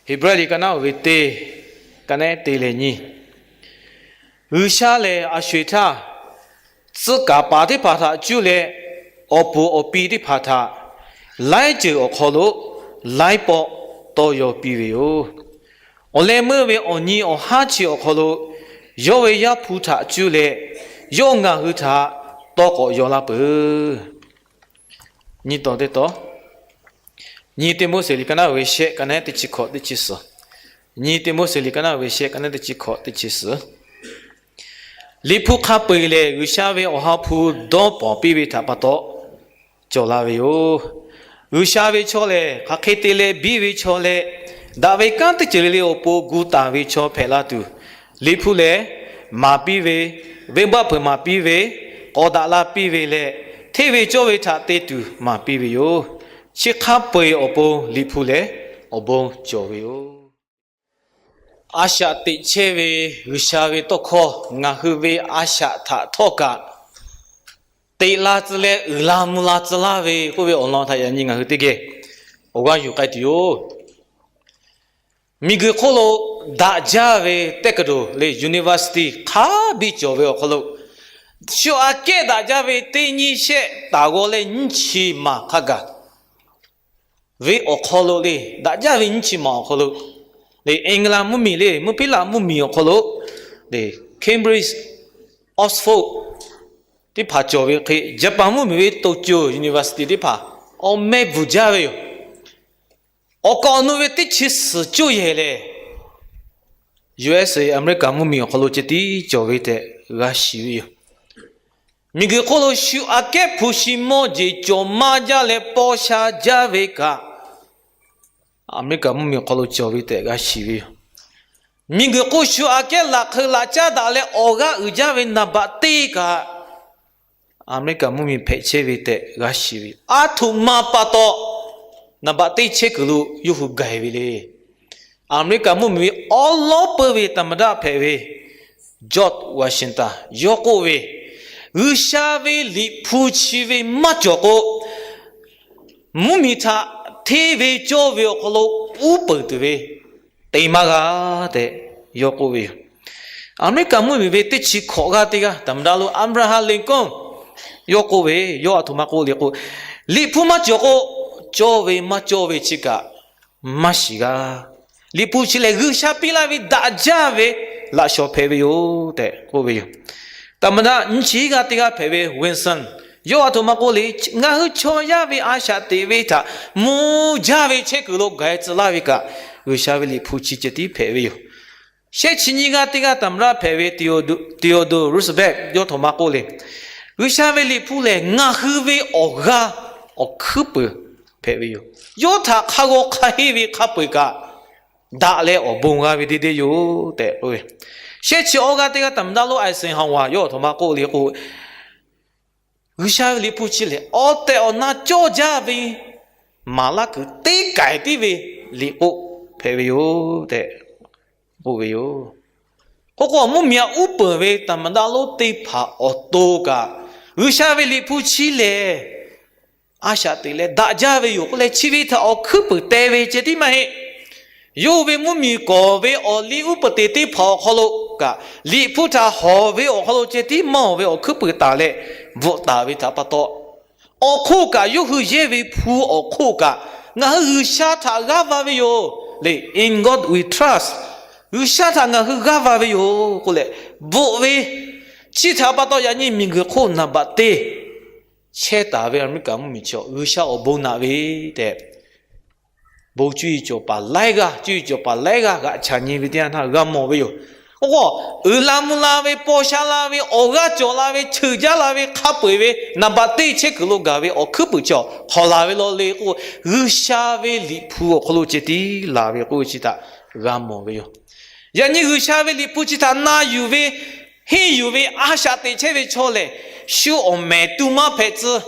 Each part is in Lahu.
Heˍbrehˇ liꞈ ka naˉ uiˍ ve teˇ, ka naˉ te leh nyi. G'uiˬsha lehˬ, a sho-eˬ htaˇ tcuh kaˍ paˍ teˇ hpaˍ htaꞈ cuˇ leh, awˬ puˍ awˬ pi teˇ hpaˍ htaꞈ laiˉ ceuˬ awˬ hk'aw lo laiˉ pawˆ tawˇ yaw piˇ ve yoˬ. Awˬ leh meuˇ ve awˬ nyi awˬ haˉ chi awˬ hk'aw lo yawˇ ve Yaˇ hpu htaꞈ cuˇ leh, yawˇ ngaˬ hui htaꞈ tawˇ k'awꞈ yaw laˇ peuˬ. Nyi taw teˇ taw, nyi Tiˆmoˉseˍ liꞈ ka naˉ uiˍ ve shehˆ, ka naˉ teˇ chi hkawꞈ teˇ chi suhˍ. Nyi Tiˆmoˉseˍ liꞈ ka naˉ uiˍ ve shehˆ, ka naˉ teˇ chi hkawꞈ teˇ chi suhˍ. Liꞈ hpu hk'a peu-eˬ lehˬ, G'uiˬsha ve awˬ ha hpu dawˇ pawnˍ piˇ ve htaꞈ pa taw cawˬ la ve yoˬ. G'uiˬsha ve chaw lehˬ, hk'aˬ hk'e te leh biˇ ve chaw leh, daꞈ ve kanˉ teˇ ceuˬ le le awˬ pon gu taˍ ve chaw hpehꞈ la tuˬ, Liꞈ hpu lehˬ, maˍ piˇ ve, venˇbaˆ peuˬ maˍ piˇ ve, k'awꞈ daꞈ la piˇ ve leh, hteˇ ve cawˇ ve htaꞈ te tuˬ maˍ piˇ ve yoˬ. Chi hk'a peu-eˬ awˬ pon Liꞈ hpu lehˬ, awˬ bon cawˬ ve yoˬ. A shaꞈ teꞈ chehˇ ve G'uiˬsha ve tawˇ hkawˇ ngaˬ hui ve a shaꞈ htaꞈ htawˇ kaꞈ teꞈ la tcuh leh uiˍ la mvuh la tcuh laˇ ve k'oˆ ve awˬ lawn htaꞈ yaꞈ nyi ngaˬ hui teˇ geh awˬ g'aˇ yuˬ k'ai tuˬ yoˬ. Miˬguiˬ hk'oˆ lo daꞈ jaˇ ve tawˇ hkawˇ le university hk'a biˇ cawˬ ve awˬ hk'aw lo, shu aꞈ kehˉ daꞈ jaˇ ve teˇ nyiˇ shehˆ taˍ g'aw leh nyiˇ chi maˬ hk'a gaˬ ve awˬ hk'aw lo le, daꞈ jaˇ ve nyiˇ chi maˬ awˬ hk'aw lo, le England mvuhˇmiˬ le, mvuhˇ piˉlaꞈ mvuhˇmiˬ awˬ hk'aw lo, le Cambridge, Oxford teˇ hpaˍ cawˬ ve hk'e, Japan mvuhˇmiˬ ve Tokyo University teˇ hpaˍ awˬ meh bvuhˬ jaˇ ve yoˬ. Awˬ kaˍ awˬ nu ve teˇ chi suhˍ coˇ yehˬ lehˬ, U S A, America mvuhˇmiˬ awˬ hk'aw lo ceh tiˉ cawˬ ve tehꞈ g'a shiˍ ve yoˬ. Miˬguiˬ hk'oˆ lo shu aꞈ kehˉ hpu shi mawˇ jeˬ cawˬ maˇ jaˇ leh paw sha jaˇ ve kaꞈ, America mvuhˇmiˬ awˬ hk'aw lo cawˬ ve tehꞈ g'a shiˍ ve yoˬ. Miˬguiˬ hk'oˆ shu aꞈ kehˉ laꞈ hk'eu laꞈ caˉ daꞈ leh awˬ g'aˇ uiˍ jaˇ ve naˍ baꞈ teˇ kaꞈ, America mvuhˇmiˬ hpehꞈ chehˇ ve tehꞈ g'a shiˍ ve yoˬ. Aˬ htoꞈ ma pa taw naˍ baꞈ teˇ chehˇ kuiˬ lo yawˇ hui gaˬ-e ve le. America mvuhˇmiˬ ve awˉ lawˉ peuˇ ve သမ္မတ hpehꞈ ve George Washington yawˇ k'oˆ ve, G'uiˬsha ve Liꞈ hpu chi ve maˇ cawˬ k'o, mvuhˇmiˬ htaꞈ hteˇ ve cawˇ ve awˬ hk'aw lo uˉ peunˍ tuˬ ve te maˇ g'a tehꞈ yawˇ k'oˆ ve yoˬ. America mvuhˇmiˬ ve teˇ chi hkawꞈ g'aˇ teˇ g'aˇ သမ္မတ lo Abraham Lincoln yawˇ k'oˆ ve, yawˇ aˬ htoꞈ ma k'oˆ le k'o, Liꞈ hpu maˇ cawˬ k'o, cawˇ ve maˇ cawˇ ve chi kaꞈ maˇ shiˍ g'a. Liꞈ hpu chi lehˬ G'uiˬsha piˇ laˇ ve daꞈ jaˇ ve laꞈ shawˍ hpehꞈ ve yoˬ tehꞈ k'oˆ ve yoˬ. သမ္မတ nyiˇ chi g'aˇ teˇ g'aˇ hpehꞈ ve Wilson yawˇ aˬ htoꞈ ma k'oˆ le, ngaˬ hui chaw yaˇ ve a shaꞈ teꞈ ve htaꞈ mvuh jaˇ ve chehˇ kuiˬ lo gaˬ-e tcuh laˇ ve kaꞈ, G'uiˬsha ve Liꞈ hpu chi ceh tiˉ hpehꞈ ve yoˬ. Shehˆ chi nyiˇ g'aˇ teˇ g'aˇ သမ္မတ hpehꞈ ve Theodore Roosevelt yawˇ aˬ htoꞈ ma k'oˆ le, G'uiˬsha ve Liꞈ hpu lehˬ ngaˬ hui ve awˬ g'aˇ awˬ hkuiˉ puiˍ hpehꞈ ve yoˬ. Yawˇ htaꞈ hk'a g'aw hk'a henˇ ve hk'a peu-eˬ kaꞈ daꞈ leh awˬ bon g'a ve deˇ deˇ yoˬ tehꞈ k'oˆ ve. Shehˆ chi awˇ g'aˇ teˇ g'aˇ သမ္မတ lo Eisenhower yawˇ aˬ htoꞈ ma k'oˆ le k'o, G'uiˬsha ve Liꞈ hpu chi lehˬ awˬ tehˬ awˬ na cawˇ jaˇ ve maˍ laˇ kuiˬ teˇ kaiˬ tiˉ ve liꞈ k'oˆ hpehꞈ ve yoˬ tehꞈ k'oˆ ve yoˬ. K'oˆ k'o, mvuhˇmiˬ aꞈ uˉ peunˍ ve သမ္မတ lo teˇ hpaˍ awˬ to kaꞈ, G'uiˬsha ve Liꞈ hpu chi lehˬ a shaꞈ teꞈ leh daꞈ jaˇ ve yoˬ k'oˆ leh chi ve htaꞈ awˬ hkuiˉ puiˍ teh ve ceh tiˉ maˇ heˆ. Yawˇ hui ve mvuhˇmiˬ kawˍ ve awˬ liˇ uˉ peunˍ te teˇ hpaˍ awˬ hk'aw lo kaꞈ, Liꞈ hpu htaꞈ hawˍ ve awˬ hk'aw lo ceh tiˉ maˇ hawˍ ve awˬ hkuiˉ puiˍ taˍ leh bvuhꞈ taˍ ve htaꞈ pa taw, awˬ hk'oˆ kaꞈ yawˇ hui yehˇ ve hpu awˬ hk'oˆ kaꞈ ngaˬ hui G'uiˬsha htaꞈ g'aˇ va ve yoˬ le, In God We Trust, G'uiˬsha htaꞈ ngaˬ hui g'aˇ va ve yoˬ k'oˆ leh bvuhꞈ ve, chi htaꞈ pa taw yaꞈ nyi miˬguiˬ hk'oˆ naˍ baꞈ teˇ chehˇ taˍ ve America mvuhˇmiˬ chi G'uiˬsha awˬ bon naꞈ ve tehꞈ, bon cuˇ yiˍ cawˬ paˍ laiˉ g'aˇ, cuˇ yiˍ cawˬ paˍ laiˉ g'aˇ g'aꞈ chaꞈ nyi ve teˇ yanˇ htaˇ g'a mawˬ ve yoˬ. K'o k'o, uiˍ la mvuh la ve, paw sha la ve, awˬ g'aˇ cawˬ la ve, cheuˬ jaˇ la ve, hk'a peu-eˬ ve naˍ baꞈ teˇ chehˇ kuiˬ lo gaˬ ve awˬ hkuiˉ puiˍ chi hk'aw laˬ ve law le k'o, G'uiˬsha ve Liꞈ hpu awˬ hk'aw lo ceh tiˉ laˬ ve k'oˆ ve chi htaꞈ g'a mawˬ ve yoˬ. Yaꞈ nyi G'uiˬsha ve Liꞈ hpu chi htaꞈ na yuˬ ve, henˇ yuˬ ve, a shaꞈ teꞈ chehˇ ve chaw lehˬ, shu awˬ mehˍ tu maˇ hpehꞈ tcuh,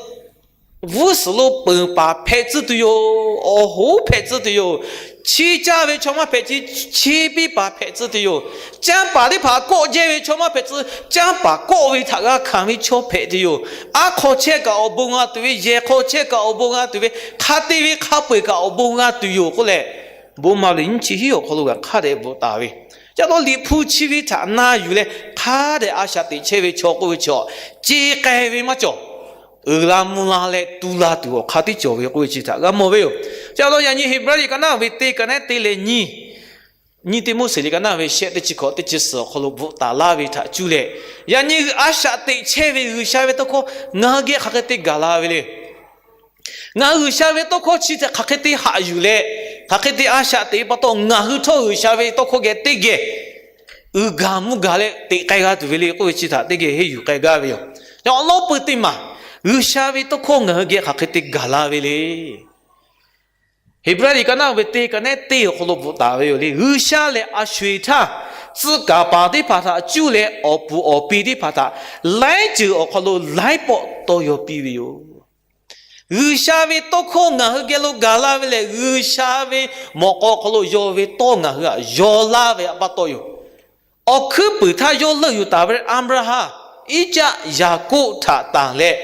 vuiˬ suhˍ lo peuˬ paˍ hpehꞈ tcuh tuˬ yoˬ. Awˬ hoˉ hpehꞈ tcuh tuˬ yoˬ. Chiˇ caˇ ve chaw maˇ hpehꞈ tcuh, chiˇ piˇ paˍ hpehꞈ tcuh tuˬ yoˬ. Canˇ paˍ teˇ hpaˍ kawˆ jehˇ ve chaw maˇ hpehꞈ tcuh, canˇ paˍ kawˆ ve htaꞈ g'a hkanˍ ve chaw hpehꞈ tuˬ yoˬ. Aˉ hk'aw chehˇ kaꞈ awˬ bon g'a tuˬ ve, yehˬ hk'aw chehˇ kaꞈ awˬ bon g'a tuˬ ve, hk'a te ve hk'a peu-eˬ kaꞈ awˬ bon g'a tuˬ yoˬ k'oˆ leh, Bon maˍ liꞈ nyiˇ chi hiˉ awˬ hk'aw lo g'a hk'a dehꞈ bvuhꞈ taˍ ve, ca taw Liꞈ hpu chi ve htaꞈ na yuˬ leh hk'a dehꞈ a shaꞈ teꞈ chehˇ ve chaw k'oˆ ve chi, ce k'ai ve maˇ cawˬ. Uiˍ la mvuh la leh tu la tuˬ awˬ hk'aˇ tiˉ cawˬ ve k'oˆ ve chi htaꞈ g'a mawˬ ve yoˬ. Ca taw yaꞈ nyi Heˍbrehˇ liꞈ ka naˆ ve teˇ ka nehˉ teˇ leh nyiˇ, nyiˇ Tiˆmoˉseˍ liꞈ ka naˆ ve shehˆ teˇ chi hkawꞈ teˇ chi suhˍ awˬ hk'aw lo bvuhꞈ taˍ laˇ ve htaꞈ cuˇ leh, yaꞈ nyi a shaꞈ teꞈ chehˇ ve G'uiˬsha ve tawˇ hkawˇ ngaˬ hui geh hk'aˬ hk'e te gaˬ la ve le. Ngaˬ hui G'uiˬsha ve tawˇ hkawˇ chi htaꞈ hk'aˬ hk'e te haꞈ yuˬ leh, hk'aˬ hk'e te a shaꞈ teꞈ pa taw, ngaˬ hui htawˇ G'uiˬsha ve tawˇ hkawˇ geh teˇ geh uiˍ gaˬ mvuh gaˬ leh teꞈ k'ai g'a tuˬ ve le k'oˆ ve chi htaꞈ teˇ geh henˇ yuˬ k'ai gaˇ ve yoˬ. Awˬ lawn peuˬ teˇ maˬ G'uiˬsha ve tawˇ hkawˇ ngaˬ hui geh hk'aˬ hk'e te gaˬ la ve le. Heˍbrehˇ liꞈ ka naˆ ve teˇ ka nehˉ teˇ awˬ hk'aw lo bvuhꞈ taˍ ve yoˬ le. G'uiˬsha lehˬ a sho eˬ htaˇ tcuh kaˍ paˍ teˇ hpaˍ htaꞈ cuˇ leh awˬ puˍ awˬ pi teˇ hpaˍ htaꞈ laiˉ ceuˬ awˬ hk'aw lo laiˉ pawˆ tawˇ yaw piˇ ve yoˬ. G'uiˬsha ve tawˇ hkawˇ ngaˬ hui geh lo gaˬ la ve lehˬ, G'uiˬsha ve mawꞈ k'aw hk'aw lo yaw ve tawˇ ngaˬ hui htaꞈ yaw laˇ ve pa taw yoˬ. Awˬ hkuiˉ puiˍ htaˇ yawˇ leuˆ yuˬ taˍ ve Aˍbraˍhanˍ, Iˉcaˆ, Yaˍkoˆ htaꞈ tanˬ leh,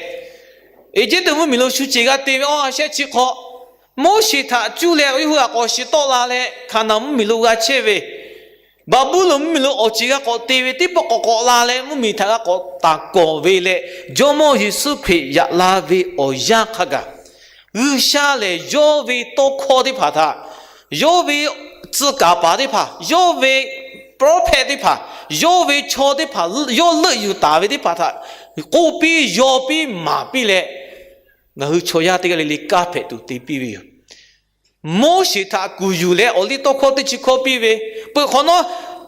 Eˇjiˇtuꞈ mvuhˇmiˬ lo shu ceˬ g'a te ve awˬ ha shehˆ chi hk'aw, Moˉseˍ htaꞈ cuˇ leh yawˇ hui htaꞈ k'awꞈ shiˍ tawˆ la leh Hkaˍnanˍ mvuhˇmiˬ lo g'a chehˇ ve, Baˍbuˍlonˍ mvuhˇmiˬ lo awˬ ceˬ g'a k'awꞈ te ve teˇ pawˆ k'awꞈ k'awꞈ la leh mvuhˇmiˬ htaꞈ g'a k'awꞈ taˍ kawˍ ve leh, Jawˇmawˇ Yeˍsuˆ Hkriꞈ yaꞈ la ve awˬ yanˇ hk'a gaˬ, G'uiˬsha lehˬ yawˇ ve tawˇ hkawˇ teˇ hpaˍ htaꞈ, yawˇ ve tcuh kaˍ paˍ teˇ hpaˍ, yawˇ ve prophet teˇ hpaˍ, yawˇ ve chaw teˇ hpaˍ, yawˇ leuˆ yuˬ taˍ ve teˇ hpaˍ htaꞈ k'oˆ piˇ, yaw piˇ, maˍ piˇ leh, ngaˬ hui chaw yaˇ teˇ g'aˇ le le kanˇ hpehꞈ tuˬ te piˇ ve yoˬ. Moˉseˍ htaꞈ kuˬ yuˬ leh awˬ liˇ tawˇ hkawˇ teˇ chi hkawˇ piˇ ve, peuˬ hk'awꞈ nawˉ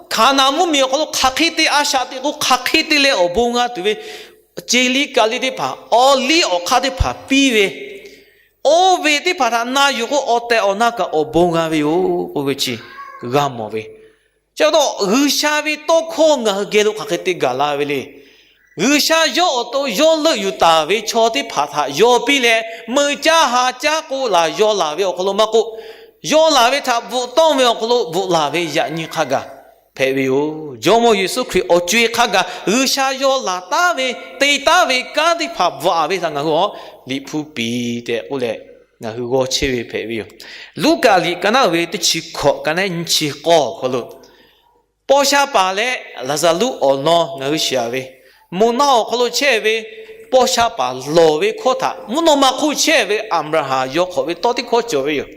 Hkaˍnanˍ mvuhˇmiˬ awˬ hk'aw lo hk'aˬ hk'e te a shaꞈ teꞈ k'o hk'aˬ hk'e te leh awˬ bon g'a tuˬ ve, ce liˇ ka liˇ teˇ hpaˍ, awˬ liˇ awˬ hk'aˇ teˇ hpaˍ piˇ ve, oˇ ve teˇ hpaˍ htaꞈ na yuˬ k'o awˬ tehˬ awˬ na kaꞈ awˬ bon g'a ve yoˬ k'oˆ ve chi g'a mawˬ ve. Chi pa taw G'uiˬsha ve tawˇ hkawˇ ngaˬ hui geh lo hk'aˬ hk'e te gaˬ la ve le. G'uiˬsha yawˇ awˬ to yawˇ leuˆ yuˬ taˍ ve chaw teˇ hpaˍ htaꞈ yaw piˇ leh, meuꞈ caˇ ha caˇ k'o laˬ yaw laˬ ve awˬ hk'aw lo maˇ k'oˆ, yaw laˬ ve htaꞈ bvuhꞈ tawˆ ve awˬ hk'aw lo bvuhꞈ laˬ ve yaꞈ nyi hk'a gaˬ hpehꞈ ve yoˬ. Jawˇmawˇ Yeˍsuˆ Hkriꞈ awˬ co-e hk'a gaˬ G'uiˬsha yaw laˬ taˉ ve, te taˉ ve kanˉ teˇ hpaˍ bvuhꞈ a ve htaꞈ ngaˬ hui awˬ Liꞈ hpu piˍ tehꞈ k'oˆ leh ngaˬ hui g'aw chehˇ ve hpehꞈ ve yoˬ. Luˉkaꞈ liꞈ ka naˆ ve teˇ chi hkawꞈ ka nehˉ nyiˇ chi k'awˇ awˬ hk'aw lo, paw sha paˍ leh Laˍzaˍruˆ awˬ lawn ngaˬ hui shiˍ a ve, moˬ naˆ awˬ hk'aw lo chehˇ ve paw sha paˍ lawˬ ve hkawˇ htaꞈ mvuhˇ naw ma hk'oˆ chehˇ ve Aˍbraˍhanˍ yaw hk'awꞈ ve tawˇ teˇ hkawˇ cawˬ ve yoˬ.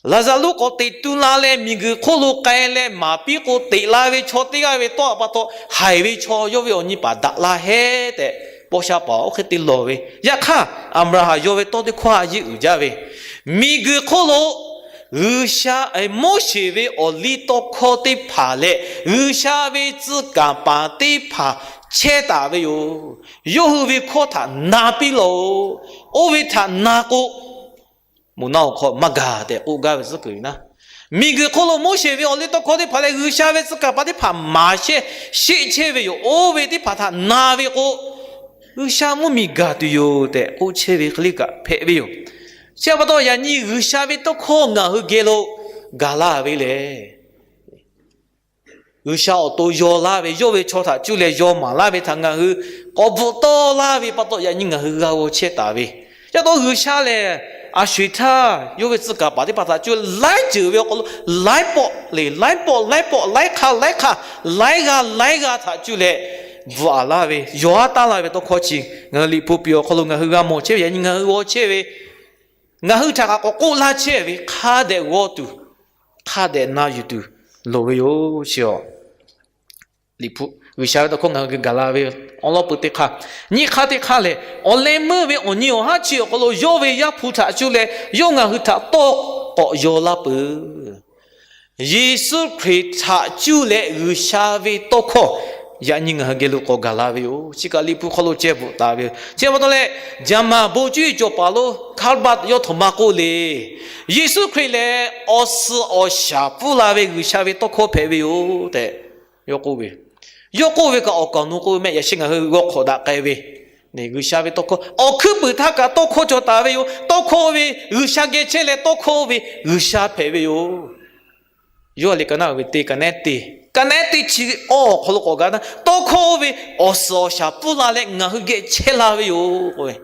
Laˍzaˍruˆ k'awꞈ teꞈ tu la leh miˬguiˬ hk'oˆ lo k'ai leh maˍ piˇ k'o, teꞈ la ve chaw teˇ g'aˇ ve tawˇ htaꞈ pa taw haiˬ ve chaw yawˇ ve awˬ nyi paˍ daꞈ la hehˉ tehꞈ, paw sha paˍ oˇ hk'e te lawˬ ve. Yaꞈ hk'aˇ, Aˍbraˍhanˍ yaw ve tawˇ teˇ hkawˇ a yeˇ uiˍ jaˇ ve, miˬguiˬ hk'oˆ lo G'uiˬsha, Moˉseˍ ve awˬ liˇ tawˇ hkawˇ teˇ hpaˍ leh G'uiˬsha ve tcuh kaˍ paˍ teˇ hpaˍ chehˇ taˍ ve yoˬ. Yawˇ hui ve hkawˇ htaꞈ na piˇ lawˬ-oꞈ. Oˇ ve htaꞈ na k'o, moˬ naˆ awˬ hk'aw maˇ gaˬ tehꞈ k'oˆ gaˇ ve tcuhˉ kuiˬ naˉ, miˬguiˬ hk'oˆ lo Moˉseˍ ve awˬ liˇ tawˇ hkawˇ teˇ hpaˍ leh G'uiˬsha ve tcuh kaˍ paˍ teˇ hpaˍ maˍ shehˆ sheˆ chehˇ ve yoˬ. Oˇ ve teˇ hpaˍ htaꞈ na ve k'o, G'uiˬsha mvuhˇmiˬ gaˬ tuˬ yoˬ tehꞈ k'oˆ chehˇ ve hk'e le kaꞈ hpehꞈ ve yoˬ. Chi pa taw yaꞈ nyi G'uiˬsha ve tawˇ hkawˇ ngaˬ hui geh lo gaˬ la ve lehˬ, G'uiˬsha awˬ to yaw laˇ ve, yawˇ ve chaw htaꞈ cuˇ leh yaw maˍ laˇ ve htaꞈ ngaˬ hui k'awꞈ bvuhꞈ tawˆ laˇ ve pa taw, yaꞈ nyi ngaˬ hui g'a g'aw chehˇ taˍ ve. Chi pa taw G'uiˬsha lehˬ, a sho eˬ htaˇ yawˇ ve tcuh kaˍ paˍ teˇ hpaˍ htaꞈ cuˇ laiˉ ceuˬ ve awˬ hk'aw lo laiˉ pawˆ le, laiˉ pawˆ, laiˉ pawˆ, laiˉ hk'aˇ, laiˉ hk'aˇ, laiˉ g'aˇ, laiˉ g'aˇ htaꞈ cuˇ leh bvuhꞈ a laˇ ve, yaw a taˉ laˇ ve tawˇ hkawˇ chi ngaˬ hui Liꞈ hpu piˍ awˬ hk'aw lo ngaˬ hui g'a mawˬ chehˇ ve, yaꞈ nyi ngaˬ hui g'aw chehˇ ve, ngaˬ hui htaꞈ kaꞈ k'awꞈ k'oˆ laˇ chehˇ ve, hk'a dehꞈ g'aw tuˬ, hk'a dehꞈ na yuˬ tuˬ loˍ ve yoˬ. Chi a Liꞈ hpu, G'uiˬsha ve tawˇ hkawˇ ngaˬ hui geh gaˬ la ve awˬ lawn peuˬ teˇ hk'aˇ, nyi hk'aˇ teˇ hk'aˇ lehˬ, awˬ leh meuˇ ve awˬ nyi awˬ haˉ chi awˬ hk'aw lo yawˇ ve Yaˇ hpu htaꞈ cuˇ leh yawˇ ngaˬ hui htaꞈ tawˇ k'awꞈ yaw laˇ peuˬ. Yeˍsuˆ Hkriꞈ htaꞈ cuˇ leh G'uiˬsha ve tawˇ hkawˇ yaꞈ nyi ngaˬ hui geh lo k'awꞈ gaˬ la ve yoˬ. Chi kaꞈ Liꞈ hpu hk'aw lo ceh bvuhꞈ taˍ ve yoˬ. Chi pa taw leh, Jaˍmaˍ bon cuˇ yiˍ cawˬ paˍ lo Karl Barth yawˇ htaꞈ maˇ k'oˆ le, Yeˍsuˆ Hkriꞈ lehˬ awˬ suhˍ awˬ shaˍ pfuhˇ la ve G'uiˬsha ve tawˇ hkawˇ hpehꞈ ve yoˬ tehꞈ yawˇ k'oˆ ve. Yawˇ k'oˆ ve kaꞈ awˬ kaˍ awˬ nu k'oˆ ve mehˆ, yaꞈ sheh ngaˬ hui g'aw hk'awꞈ daꞈ k'ai ve, G'uiˬsha ve tawˇ hkawˇ awˬ hkuiˉ puiˍ htaˇ kaꞈ tawˇ hkawˇ cawˬ taˍ ve yoˬ. Tawˇ hkawˇ oˇ ve G'uiˬsha geh chehˇ leh tawˇ hkawˇ oˇ ve G'uiˬsha hpehꞈ ve yoˬ. Yawˇ a liꞈ ka naˆ ve teˇ ka nehˉ teˇ, ka nehˉ teˇ chi awˬ hk'aw lo k'awꞈ gaˬ na, tawˇ hkawˇ oˇ ve awˬ suhˍ awˬ shaˍ pfuhˇ la leh ngaˬ hui geh chehˇ la ve yoˬ k'oˆ ve.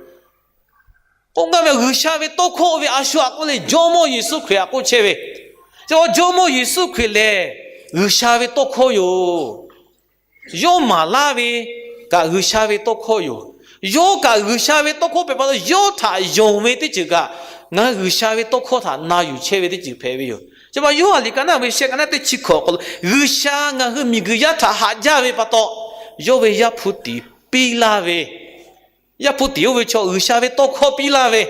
K'oˆ gaˇ ve G'uiˬsha ve tawˇ hkawˇ oˇ ve a shu htaꞈ k'oˆ le, Jawˇmawˇ Yeˍsuˆ Hkriꞈ htaꞈ k'oˆ chehˇ ve. Chi Jawˇmawˇ Yeˍsuˆ Hkriꞈ lehˬ, G'uiˬsha ve tawˇ hkawˇ yoˬ. Yawˇ maˍ laˇ ve kaꞈ G'uiˬsha ve tawˇ hkawˇ yoˬ. Yawˇ kaꞈ G'uiˬsha ve tawˇ hkawˇ hpehꞈ pa taw, yawˇ htaꞈ yonˍ ve teˇ ceuˬ kaꞈ, ngaˬ hui G'uiˬsha ve tawˇ hkawˇ htaꞈ na yuˬ chehˇ ve teˇ ceuˬ hpehꞈ ve yoˬ. Chi pa Yoˇhanˬ liꞈ ka naˆ ve shehˆ, ka naˆ teˇ chi hkawꞈ awˬ hk'aw lo, G'uiˬsha ngaˬ hui miˬguiˬ yaˇ htaꞈ haꞈ jaˇ ve pa taw, yawˇ ve Yaˇ hpu tiˍ piˇ laˇ ve, Yaˇ hpu tiˍ oˇ ve chaw G'uiˬsha ve tawˇ hkawˇ piˇ laˇ ve,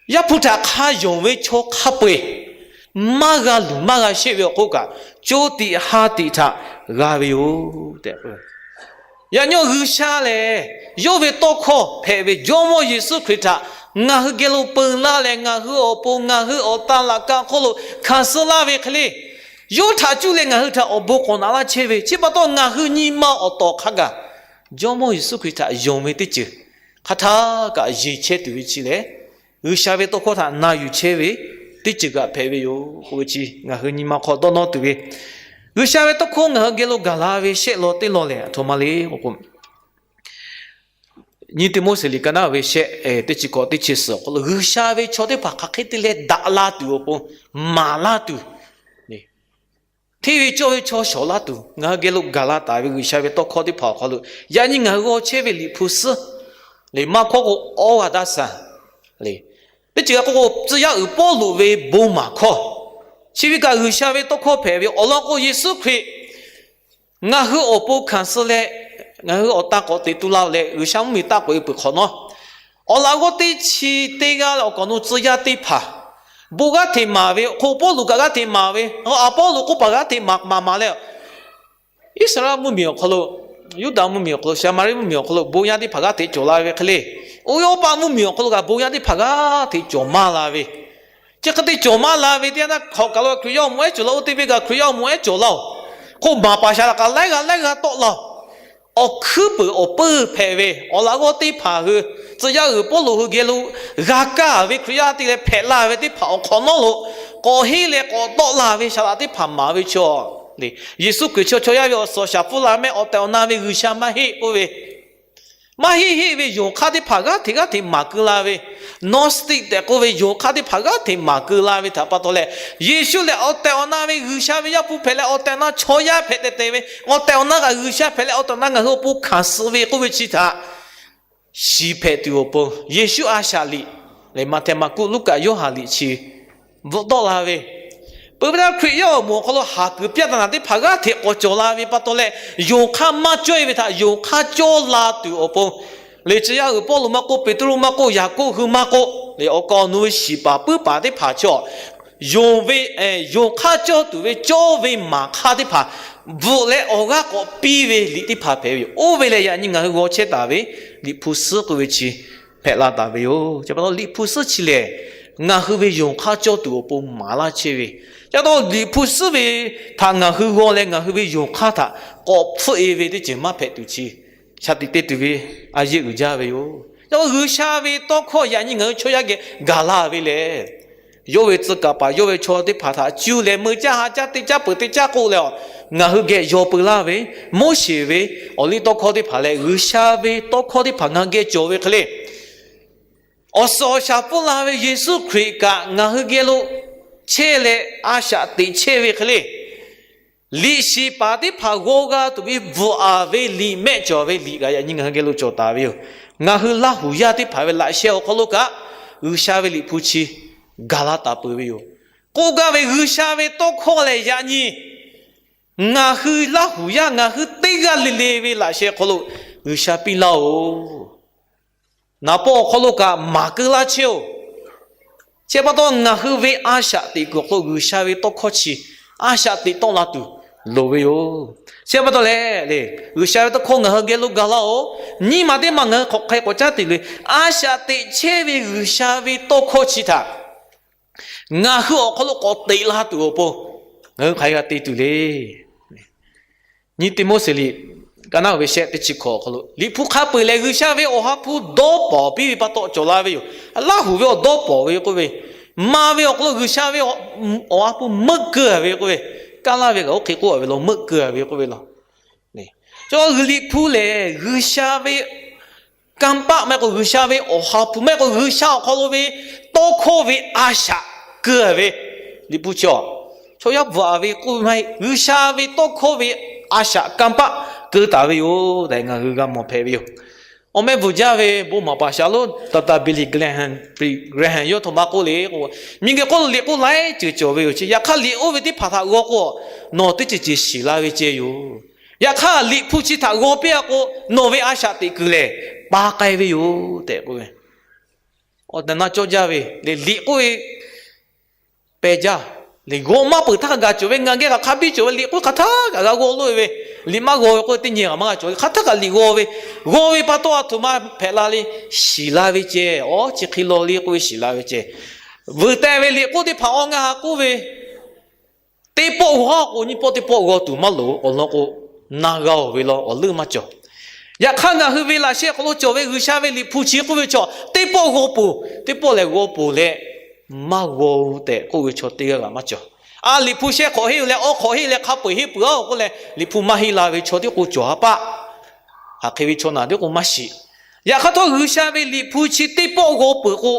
Yaˇ hpu htaꞈ hk'a yonˍ ve chaw hk'a peu-eˬ maˇ g'a luˬ maˇ g'a sheˆ ve awˬ hk'oˆ kaꞈ, co tiꞈ ha tiꞈ htaꞈ g'a ve yoˬ tehꞈ k'oˆ ve. Yaꞈ nyi G'uiˬsha lehˬ, yawˇ ve tawˇ hkawˇ hpehꞈ ve Jawˇmawˇ Yeˍsuˆ Hkriꞈ htaꞈ ngaˬ hui geh lo peu laˇ leh, ngaˬ hui awˬ pon ngaˬ hui awˬ tan laꞈ ka hk'oˆ lo hkanˍ suh laˇ ve hk'e le, yawˇ htaꞈ cuˇ leh ngaˬ hui htaꞈ awˬ bon k'awꞈ naꞈ laˇ chehˇ ve, chi pa taw ngaˬ hui nyi ma awˬ tawˍ hk'a gaˬ Jawˇmawˇ Yeˍsuˆ Hkriꞈ htaꞈ yonˍ ve teˇ ceuˬ hk'a htaˇ kaꞈ yeˬ chehˇ tuˬ ve chi lehˬ, G'uiˬsha ve tawˇ hkawˇ htaꞈ na yuˬ chehˇ ve teˇ ceuˬ kaꞈ hpehꞈ ve yoˬ k'oˆ ve chi ngaˬ hui nyi ma hk'aw dawˇ nawˇ tuˬ ve, G'uiˬsha ve tawˇ hkawˇ ngaˬ hui geh lo gaˬ la ve shehˆ law teˇ law lehˬ, aˬ htoꞈ ma le k'o k'o, nyi Tiˆmoˉseˍ liꞈ ka naˆ ve shehˆ, teˇ chi hkawꞈ teˇ chi suhˍ awˬ hk'aw lo G'uiˬsha ve chaw teˇ hpaˍ hk'aˬ hk'e te leh daꞈ la tuˬ awˬ pon, maˍ laˇ tuˬ, hteˇ ve cawˇ ve chaw shawˍ laˇ tuˬ, ngaˬ hui geh lo gaˬ la taˍ ve G'uiˬsha ve tawˇ hkawˇ teˇ hpaˍ awˬ hk'aw lo, yaꞈ nyi ngaˬ hui g'aw chehˇ ve Liꞈ hpu suhˉ lehˬ, maˇ hkawˇ k'o, awˇ g'a daˇ saˍ lehˬ, teˇ ceuˬ g'a k'oˆ k'o, tcuh yaˇ uiˍ Pawˇluꞈ ve bon maˍ hkawˇ, chi ve kaꞈ G'uiˬsha ve tawˇ hkawˇ hpehꞈ ve awˬ lawn k'o, Yeˍsuˆ Hkriꞈ ngaˬ hui awˬ pon hkanˍ suh leh, ngaˬ hui awˬ tan k'awꞈ teꞈ tu la leh, G'uiˬsha mvuhˇmiˬ taˇ k'oꞈ e peuˬ hk'awꞈ nawˉ, awˬ laꞈ g'awˇ teˇ chi teˇ g'aˇ leh awˬ kaˍ awˬ nu tcuh yaˇ teˇ hpaˍ bon g'aˇ hteꞈ maˍ ve, awˬ hk'oˆ Pawˇluꞈ kaꞈ g'aˇ hteꞈ maˍ ve, a, Pawˇluꞈ k'oˆ paˍ g'aˇ hteꞈ maˍ maˍ maˍ leh, Iˉsaˍreˍlaˆ mvuhˇmiˬ awˬ hk'aw lo, Yuˇdaꞈ mvuhˇmiˬ awˬ hk'aw lo, Saˍmaˍriˆ mvuhˇmiˬ awˬ hk'aw lo bon yaˇ teˇ hpaˍ g'aˇ hteꞈ cawˬ la ve hk'e le, oˇ ve awˇ pa mvuhˇmiˬ awˬ hk'aw lo kaꞈ bon yaˇ teˇ hpaˍ g'aˇ hteꞈ cawˬ maˇ la ve, chi hk'e te cawˬ maˇ la ve teˇ yanˇ htaˇ, hk'awꞈ kaˬ lo Hkriꞈ yaˇ awˬ moˍ ehˉ cawˬ laˇ, oˇ teˇ ve kaꞈ Hkriꞈ yaˇ awˬ moˍ ehˉ cawˬ laˇ-oˬ. Hk'oˆ maˍ paˍ shaˍ laꞈ kaꞈ laiˉ g'aˇ laiˉ g'aˇ tawˆ laˇ-oˬ. Awˬ hkuiˉ peuˬ awˬ peuˇ hpehꞈ ve awˬ laꞈ g'awˇ teˇ hpaˍ hui, tcuh yaˇ uiˍ Pawˇluꞈ hui geh lo g'a kaˇ ve Hkriꞈ yaˇ te leh hpehꞈ la ve teˇ hpaˍ awˬ hk'awꞈ nawˉ lo, k'awꞈ henˇ leh k'awꞈ tawˆ la ve shaˍ laꞈ teˇ hpaˍ maˍ ve chaw, Yeˍsuˆ Hkriꞈ chaw chaw yaˇ ve awˬ suhˍ awˬ shaˍ pfuhˇ la mehˆ awˬ tehˬ awˬ na ve G'uiˬsha maˇ heˆ k'oˆ ve, maˇ heˆ heˆ ve yonˍ hk'aˇ teˇ hpaˍ g'aˇ hteꞈ g'aˇ hteꞈ maˍ keu la ve, Gnostic tehꞈ k'oˆ ve yonˍ hk'aˇ teˇ hpaˍ g'aˇ hteꞈ maˍ keu la ve htaꞈ pa taw leh, Yeˍsuˆ lehˬ awˬ tehˬ awˬ na ve G'uiˬsha ve Yaˇ hpu hpehꞈ leh, awˬ tehˬ awˬ na chaw yaˇ hpehꞈ tehꞈ te ve, awˬ tehˬ awˬ na kaꞈ G'uiˬsha hpehꞈ leh, awˬ tehˬ awˬ na ngaˬ hui awˬ pon hkanˍ suh ve k'oˆ ve chi htaꞈ shiˍ hpehꞈ tuˬ awˬ pon, Yeˍsuˆ a shaꞈ liꞈ lehˬ, Maꞈhtehˍ, Maˍkuˆ, Luˉkaꞈ, Yoˇhanˬ liꞈ chi bvuhꞈ tawˆ la ve, peuˬ ve htaˇ Hkriꞈ yaˇ awˬ moˍ awˬ hk'aw lo haˍ kuiˬ pyaˇ taˍ naˍ teˇ hpaˍ g'aˇ hteꞈ k'awꞈ cawˬ la ve pa taw leh, yonˍ hk'aˇ maˇ cawˇ e ve htaꞈ yonˍ hk'aˇ cawˇ la tuˬ awˬ pon, lehˬ tcuh yaˇ uiˍ Pawˇluꞈ maˇ k'oˆ, Peˍtruˆ maˇ k'oˆ, Yaˍkoˆ hui maˇ k'oˆ, lehˬ awˬ kaˍ awˬ nu ve shiˍ paˍ puiˉ paˍ teˇ hpaˍ chaw, yonˍ ve, yonˍ hk'aˇ cawˇ tuˬ ve cawˇ ve maˍ hk'aˇ teˇ hpaˍ bvuhꞈ leh awˬ g'aˇ k'awꞈ piˇ ve liꞈ teˇ hpaˍ hpehꞈ ve yoˬ. Oˇ ve lehˬ, yaꞈ nyi ngaˬ hui g'aw chehˇ taˍ ve Liꞈ hpu suhˉ k'oˆ ve chi hpehꞈ la taˍ ve yoˬ. Chi pa taw Liꞈ hpu suhˉ chi lehˬ, ngaˬ hui ve yonˍ hk'aˇ cawˇ tuˬ awˬ pon maˍ laˇ chehˇ ve, chi pa taw Liꞈ hpu suhˉ ve htaꞈ ngaˬ hui g'aw leh ngaˬ hui ve yonˍ hk'aˇ htaꞈ k'awꞈ hpfuhˆ e ve teˇ ceuˬ maˇ hpehꞈ tuˬ chi, shaˍ tiꞈ te tuˬ ve a yeˇ uiˍ jaˇ ve yoˬ. Chi pa taw G'uiˬsha ve tawˇ hkawˇ yaꞈ nyi ngaˬ hui chaw yaˇ geh gaˬ la ve lehˬ, yawˇ ve tcuh kaˍ paˍ yawˇ ve chaw teˇ hpaˍ htaꞈ cuˇ leh meuˇ caˇ ha caˇ teˇ caˇ peuˬ teˇ caˇ k'oˆ leh, ngaˬ hui geh yaw peu laˇ ve, Moˉseˍ ve awˬliˇtawˇhkawˇ teˇ hpaˍ leh G'uiˬsha ve tawˇ hkawˇ teˇ hpaˍ ngaˬ hui geh cawˬ ve hk'e le, awˬ suhˍ awˬ shaˍ pfuhˇ la ve Yeˍsuˆ Hkriꞈ kaꞈ ngaˬ hui geh lo chehˇ leh a shaꞈ teꞈ chehˇ ve hk'e le, liꞈ shiˍ paˍ teˇ hpaˍ g'aw g'a tuˬ ve bvuhꞈ aˍ ve liꞈ mehˆ cawˬ ve liꞈ kaꞈ yaꞈ nyi ngaˬ hui geh lo cawˬ taˍ ve yoˬ. Ngaˬ hui Laˇhuˍ yaˇ teˇ hpaˍ ve laꞈ sheh awˬ hk'aw lo kaꞈ G'uiˬsha ve Liꞈ hpu chi gaˬ la taˍ peuˬ ve yoˬ. K'oˆ gaˇ ve G'uiˬsha ve tawˇ hkawˇ lehˬ yaꞈ nyi ngaˬ hui Laˇhuˍ yaˇ ngaˬ hui teˇ g'aˇ le le ve laꞈ sheh hk'aw lo G'uiˬsha piˇ laˇ-oˬ. Naˍ pawˆ awˬ hk'aw lo kaꞈ maˍ keu laˇ chehˇ-oˬ. Chi pa taw ngaˬ hui ve a shaꞈ teꞈ kuiˬ awˬ hk'aw lo G'uiˬsha ve tawˇ hkawˇ chi a shaꞈ teꞈ tawˆ la tuˬ loˍ ve yoˬ. Chi pa taw lehˬ, G'uiˬsha ve tawˇ hkawˇ ngaˬ hui geh lo gaˬ laˇ-oˬ. Nyiˇ maˬ teˇ maˬ ngaˬ hui hk'aˬ hk'e k'awꞈ caˉ te le. A shaꞈ teꞈ chehˇ ve G'uiˬsha ve tawˇ hkawˇ chi htaꞈ ngaˬ hui awˬ hk'aw lo k'awꞈ teꞈ la tuˬ awˬ pon ngaˬ hui hk'aˬ hk'e g'a te tuˬ le. Nyi Tiˆmoˉseˍ liꞈ ka naˆ ve shehˆ teˇ chi hkawꞈ awˬ hk'aw lo, Liꞈ hpu hk'a peu-eˬ lehˬ G'uiˬsha ve Awˬ ha hpu dawˇ pawnˍ piˇ ve pa taw cawˬ la ve yoˬ. Laˇhuˍ ve awˬ dawˇ pawnˍ ve k'oˆ ve, maˍ ve awˬ hk'aw lo G'uiˬsha ve Awˬ ha hpu meuˆ keu-a ve k'oˆ ve, kaˇ laˇ ve kaꞈ oˇ hk'e k'oˆ-a ve law, meuˆ keu-a ve k'oˆ ve law. Chaw Liꞈ hpu lehˬ G'uiˬsha ve kanˇ paˆ maˇ heˆ k'o G'uiˬsha ve Awˬ ha hpu maˇ heˆ k'o G'uiˬsha awˬ hk'aw lo ve tawˇ hkawˇ ve a shaꞈ keu-a ve, Liꞈ hpu chi, chaw yaˇ bvuhꞈ ve k'oˆ ve maˇ heˆ, G'uiˬsha ve tawˇ hkawˇ ve a shaꞈ kanˇ paˆ keu taˍ ve yoˬ tehꞈ ngaˬ hui g'a mawˬ hpehꞈ ve yoˬ. Awˬ meh bvuhˬ jaˇ ve bon maˍ paˍ shaˍ lonˉ Doctor Billy Graham, Graham yawˇ htaꞈ maˇ k'oˆ le k'o, miˬguiˬ hk'oˆ lo liꞈ k'oˆ laiˉ ceuˬ cawˬ ve yoˬ. Chi yaꞈ hk'aˇ liꞈ oˇ ve teˇ hpaˍ htaꞈ g'aw k'o, nawˬ teˇ ceuˬ ceuˬ shiˍ la ve ceh yoˬ. Yaꞈ hk'aˇ liꞈ hpu chi htaꞈ g'aw piˇ-a k'o, nawˬ ve a shaꞈ teꞈ kuiˬ lehˬ pa k'ai ve yoˬ tehꞈ k'oˆ ve. Awˬ tehˬ na cawˇ jaˇ ve le, liꞈ k'oˆ ve peh jaˇ. Liꞈ g'aw maˇ peuˬ htaˇ kaꞈ g'a cawˬ ve, ngaˬ geh kaꞈ hk'a biˇ cawˬ ve, liꞈ k'oˆ hk'aˬ htaˇ kaꞈ g'a g'aw loꞈ-e ve, liꞈ maˇ g'aw ve k'oˆ ve teˇ nyi kaꞈ maˇ g'a cawˬ ve, hk'aˬ htaˇ kaꞈ liꞈ g'aw ve, g'aw ve pa taw a htoꞈ ma hpehꞈ la le, shiˍ la ve ceh, awˬ chi hk'e law le k'oˆ ve shiˍ la ve ceh. Vuiˬ teh ve liꞈ k'oˆ teˇ hpaˍ awˬ ngaˬ ha k'oˆ ve, teˇ pawˆ g'aw k'o nyiˇ pawˆ teˇ pawˆ g'aw tuˬ maˇ loˍ, awˬ lawn k'o, na g'a-oˬ ve law awˬ leuˆ maˇ cawˬ. Yaꞈ hk'aˇ ngaˬ hui ve laꞈ sheh hk'aw lo cawˬ ve G'uiˬsha ve liꞈ hpu chi k'oˆ ve chaw, teˇ pawˆ g'aw peuˬ, teˇ pawˆ lehˬ g'aw peuˬ leh maˇ g'aw tehꞈ k'oˆ ve chaw teˇ g'aˇ kaꞈ maˇ cawˬ. A, liꞈ hpu shehˆ hk'awꞈ henˇ leh awˬ hk'awꞈ henˇ leh hk'a peu-eˬ henˇ peuˬ-a k'oˆ leh liꞈ hpu maˇ henˇ la ve chaw tiˉ k'o cawˬ ha paˆ. Hk'aˬ hk'e ve chaw naˬ tiˉ k'o maˇ shiˍ. Yaꞈ hk'aˇ htawˇ G'uiˬsha ve liꞈ hpu chi teˇ pawˆ g'aw peuˬ k'o,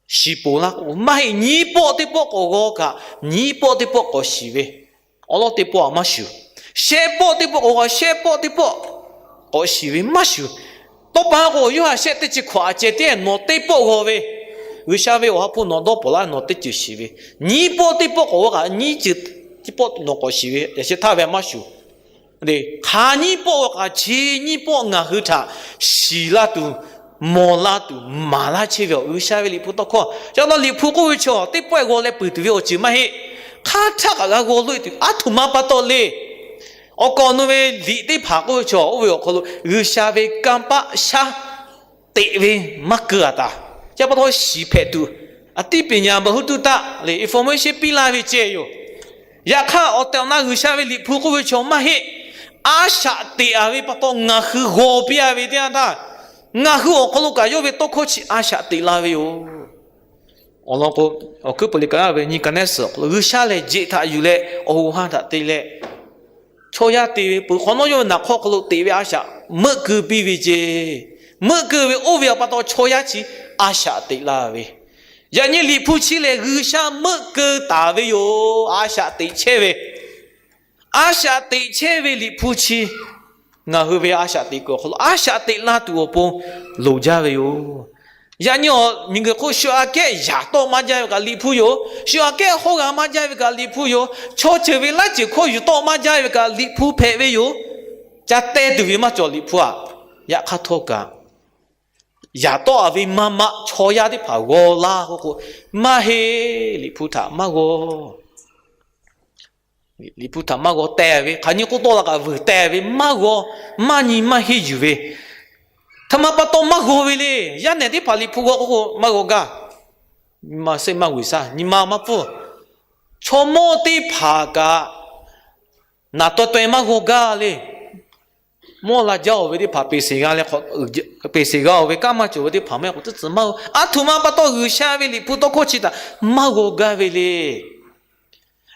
shiˍ ponˬ laˇ k'o maˇ heˆ, nyiˇ pawˆ teˇ pawˆ k'awꞈ g'aw kaꞈ, nyiˇ pawˆ teˇ pawˆ k'awꞈ shiˍ ve, awˬ lawn teˇ pawˆ maˇ shuˍ. Shehˆ pawˆ teˇ pawˆ k'awꞈ g'aw, shehˆ pawˆ teˇ pawˆ k'awꞈ shiˍ ve maˇ shuˍ. Tawˇ pa k'o, Yoˇhanˬ shehˆ teˇ chi hkawꞈ a ceh tiˉ nawˬ teˇ pawˆ g'aw ve, G'uiˬsha ve awˬ ha hpu nawˬ dawˇ pawˬ laˇ nawˬ teˇ ceuˬ shiˍ ve, nyiˇ pawˆ teˇ pawˆ k'awꞈ g'aw kaꞈ nyiˇ ceuˬ teˇ pawˆ nawˬ k'awꞈ shiˍ ve, yaꞈ sheh htaˇ ve maˇ shuˍ. Hk'aˬ nyiˇ pawˆ g'aw kaꞈ chi nyiˇ pawˆ ngaˬ hui htaꞈ shiˍ laˇ tuˬ, mawˬ laˇ tuˬ, maˍ laˇ chehˇ ve awˬ G'uiˬsha ve liꞈ hpu tawˇ hkawˇ. Chi pa taw liꞈ hpu k'oˆ ve chaw teˇ pawˆ g'aw leh peuˬ tuˬ ve awˬ ceuˬ maˇ heˆ. Hk'aˬ htaˇ kaꞈ g'a g'aw loꞈ-e tuˬ, aˉ htoꞈ ma pa taw le. Awˬ kawꞈ nawˬ ve liꞈ teˇ hpaˍ k'oˆ ve chaw oˇ ve awˬ hk'aw lo G'uiˬsha ve kanˇ paˆ shaˉ teꞈ ve maˇ keu-a taˍ. Chi pa taw shiˍ hpehꞈ tuˬ, အသိပညာ ဗဟုသုတ leh information piˇ laˇ ve ceh yoˬ. Yaꞈ hk'aˇ awˬ tehˬ awˬ na G'uiˬsha ve liꞈ hpu k'oˆ ve chaw maˇ heˆ. A shaꞈ teꞈ-a ve pa taw ngaˬ hui g'aw piˇ-a ve teˇ yanˇ htaˇ, ngaˬ hui awˬ hk'aw lo kaꞈ yawˇ ve tawˇ hkawˇ chi a shaꞈ teꞈ la ve yoˬ. Awˬ lawn k'o, awˬ hkuiˉ puiˍ liꞈ kaꞈ a ve nyi ka nehˉ suhˍ awˬ hk'aw lo G'uiˬsha lehˬ jeꞈ htaꞈ yuˬ leh awˬ hoꞈ ha htaꞈ te leh, chaw yaˇ te ve peuˬ hk'awꞈ nawˉ yawˇ ve naˍ hk'awˇ hk'aw lo teꞈ ve a shaꞈ meuˆ keu piˇ ve ceh. Meuˆ keu ve oˇ ve pa taw chaw yaˇ chi a shaꞈ teꞈ la ve. Yaꞈ nyi liꞈ hpu chi lehˬ G'uiˬsha meuˆ keu taˍ ve yoˬ. A shaꞈ teꞈ chehˇ ve, a shaꞈ teꞈ chehˇ ve liꞈ hpu chi ngaˬ hui ve a shaꞈ teꞈ kuiˬ awˬ hk'aw lo a shaꞈ teꞈ la tuˬ awˬ pon loˍ jaˇ ve yoˬ. Yaꞈ nyi awˬ miˬguiˬ hk'oˆ shu aꞈ kehˉ yaꞈ tawˆ maˇ jaˇ ve kaꞈ liꞈ hpu yoˬ. Shu aꞈ kehˉ hawˉ g'a maˇ jaˇ ve kaꞈ liꞈ hpu yoˬ. Chaw ceuˬ ve laiˉ ceuˬ hkawˇ yuˬ tawˆ maˇ jaˇ ve kaꞈ liꞈ hpu hpehꞈ ve yoˬ. Ca teh tuˬ ve maˇ cawˬ liꞈ hpu-a. Yaꞈ hk'aˇ htawˇ kaꞈ, yaꞈ tawˆ-a ve maˇ maˆ chaw yaˇ teˇ hpaˍ g'aw laˇ k'oˆ k'o, maˇ heˆ, liꞈ hpu htaꞈ maˇ g'aw. Liꞈ hpu htaꞈ maˇ g'aw teh ve, hk'aˬ nyi k'oˆ tawˆ la kaꞈ vuiˬ teh ve, maˇ g'aw, maˇ nyi maˇ henˇ yuˬ ve, htaꞈ ma pa taw maˇ g'aw ve le. Yaˇ nehˬ teˇ hpaˍ liꞈ hpu g'aw k'oˆ k'o maˇ g'aw gaˇ. Nyi ma seˆ maˇ g'uiˬ shaˇ, nyi ma maˇ pfuhˇ. Chaw mawˇ teˇ hpaˍ kaꞈ naˍ taw taweh maˇ g'aw gaˇ le. Mawˇ la jaˇ-oˬ ve teˇ hpaˍ peˍ seˍ g'a leh, peˍ seˍ g'a-oˬ ve kanˉ maˇ cawˬ ve teˇ hpaˍ maˇ heˆ k'o teˇ tcuh maˇ g'aw. Aˉ htoꞈ ma pa taw G'uiˬsha ve liꞈ hpu tawˇ hkawˇ chi htaꞈ maˇ g'aw gaˇ ve le.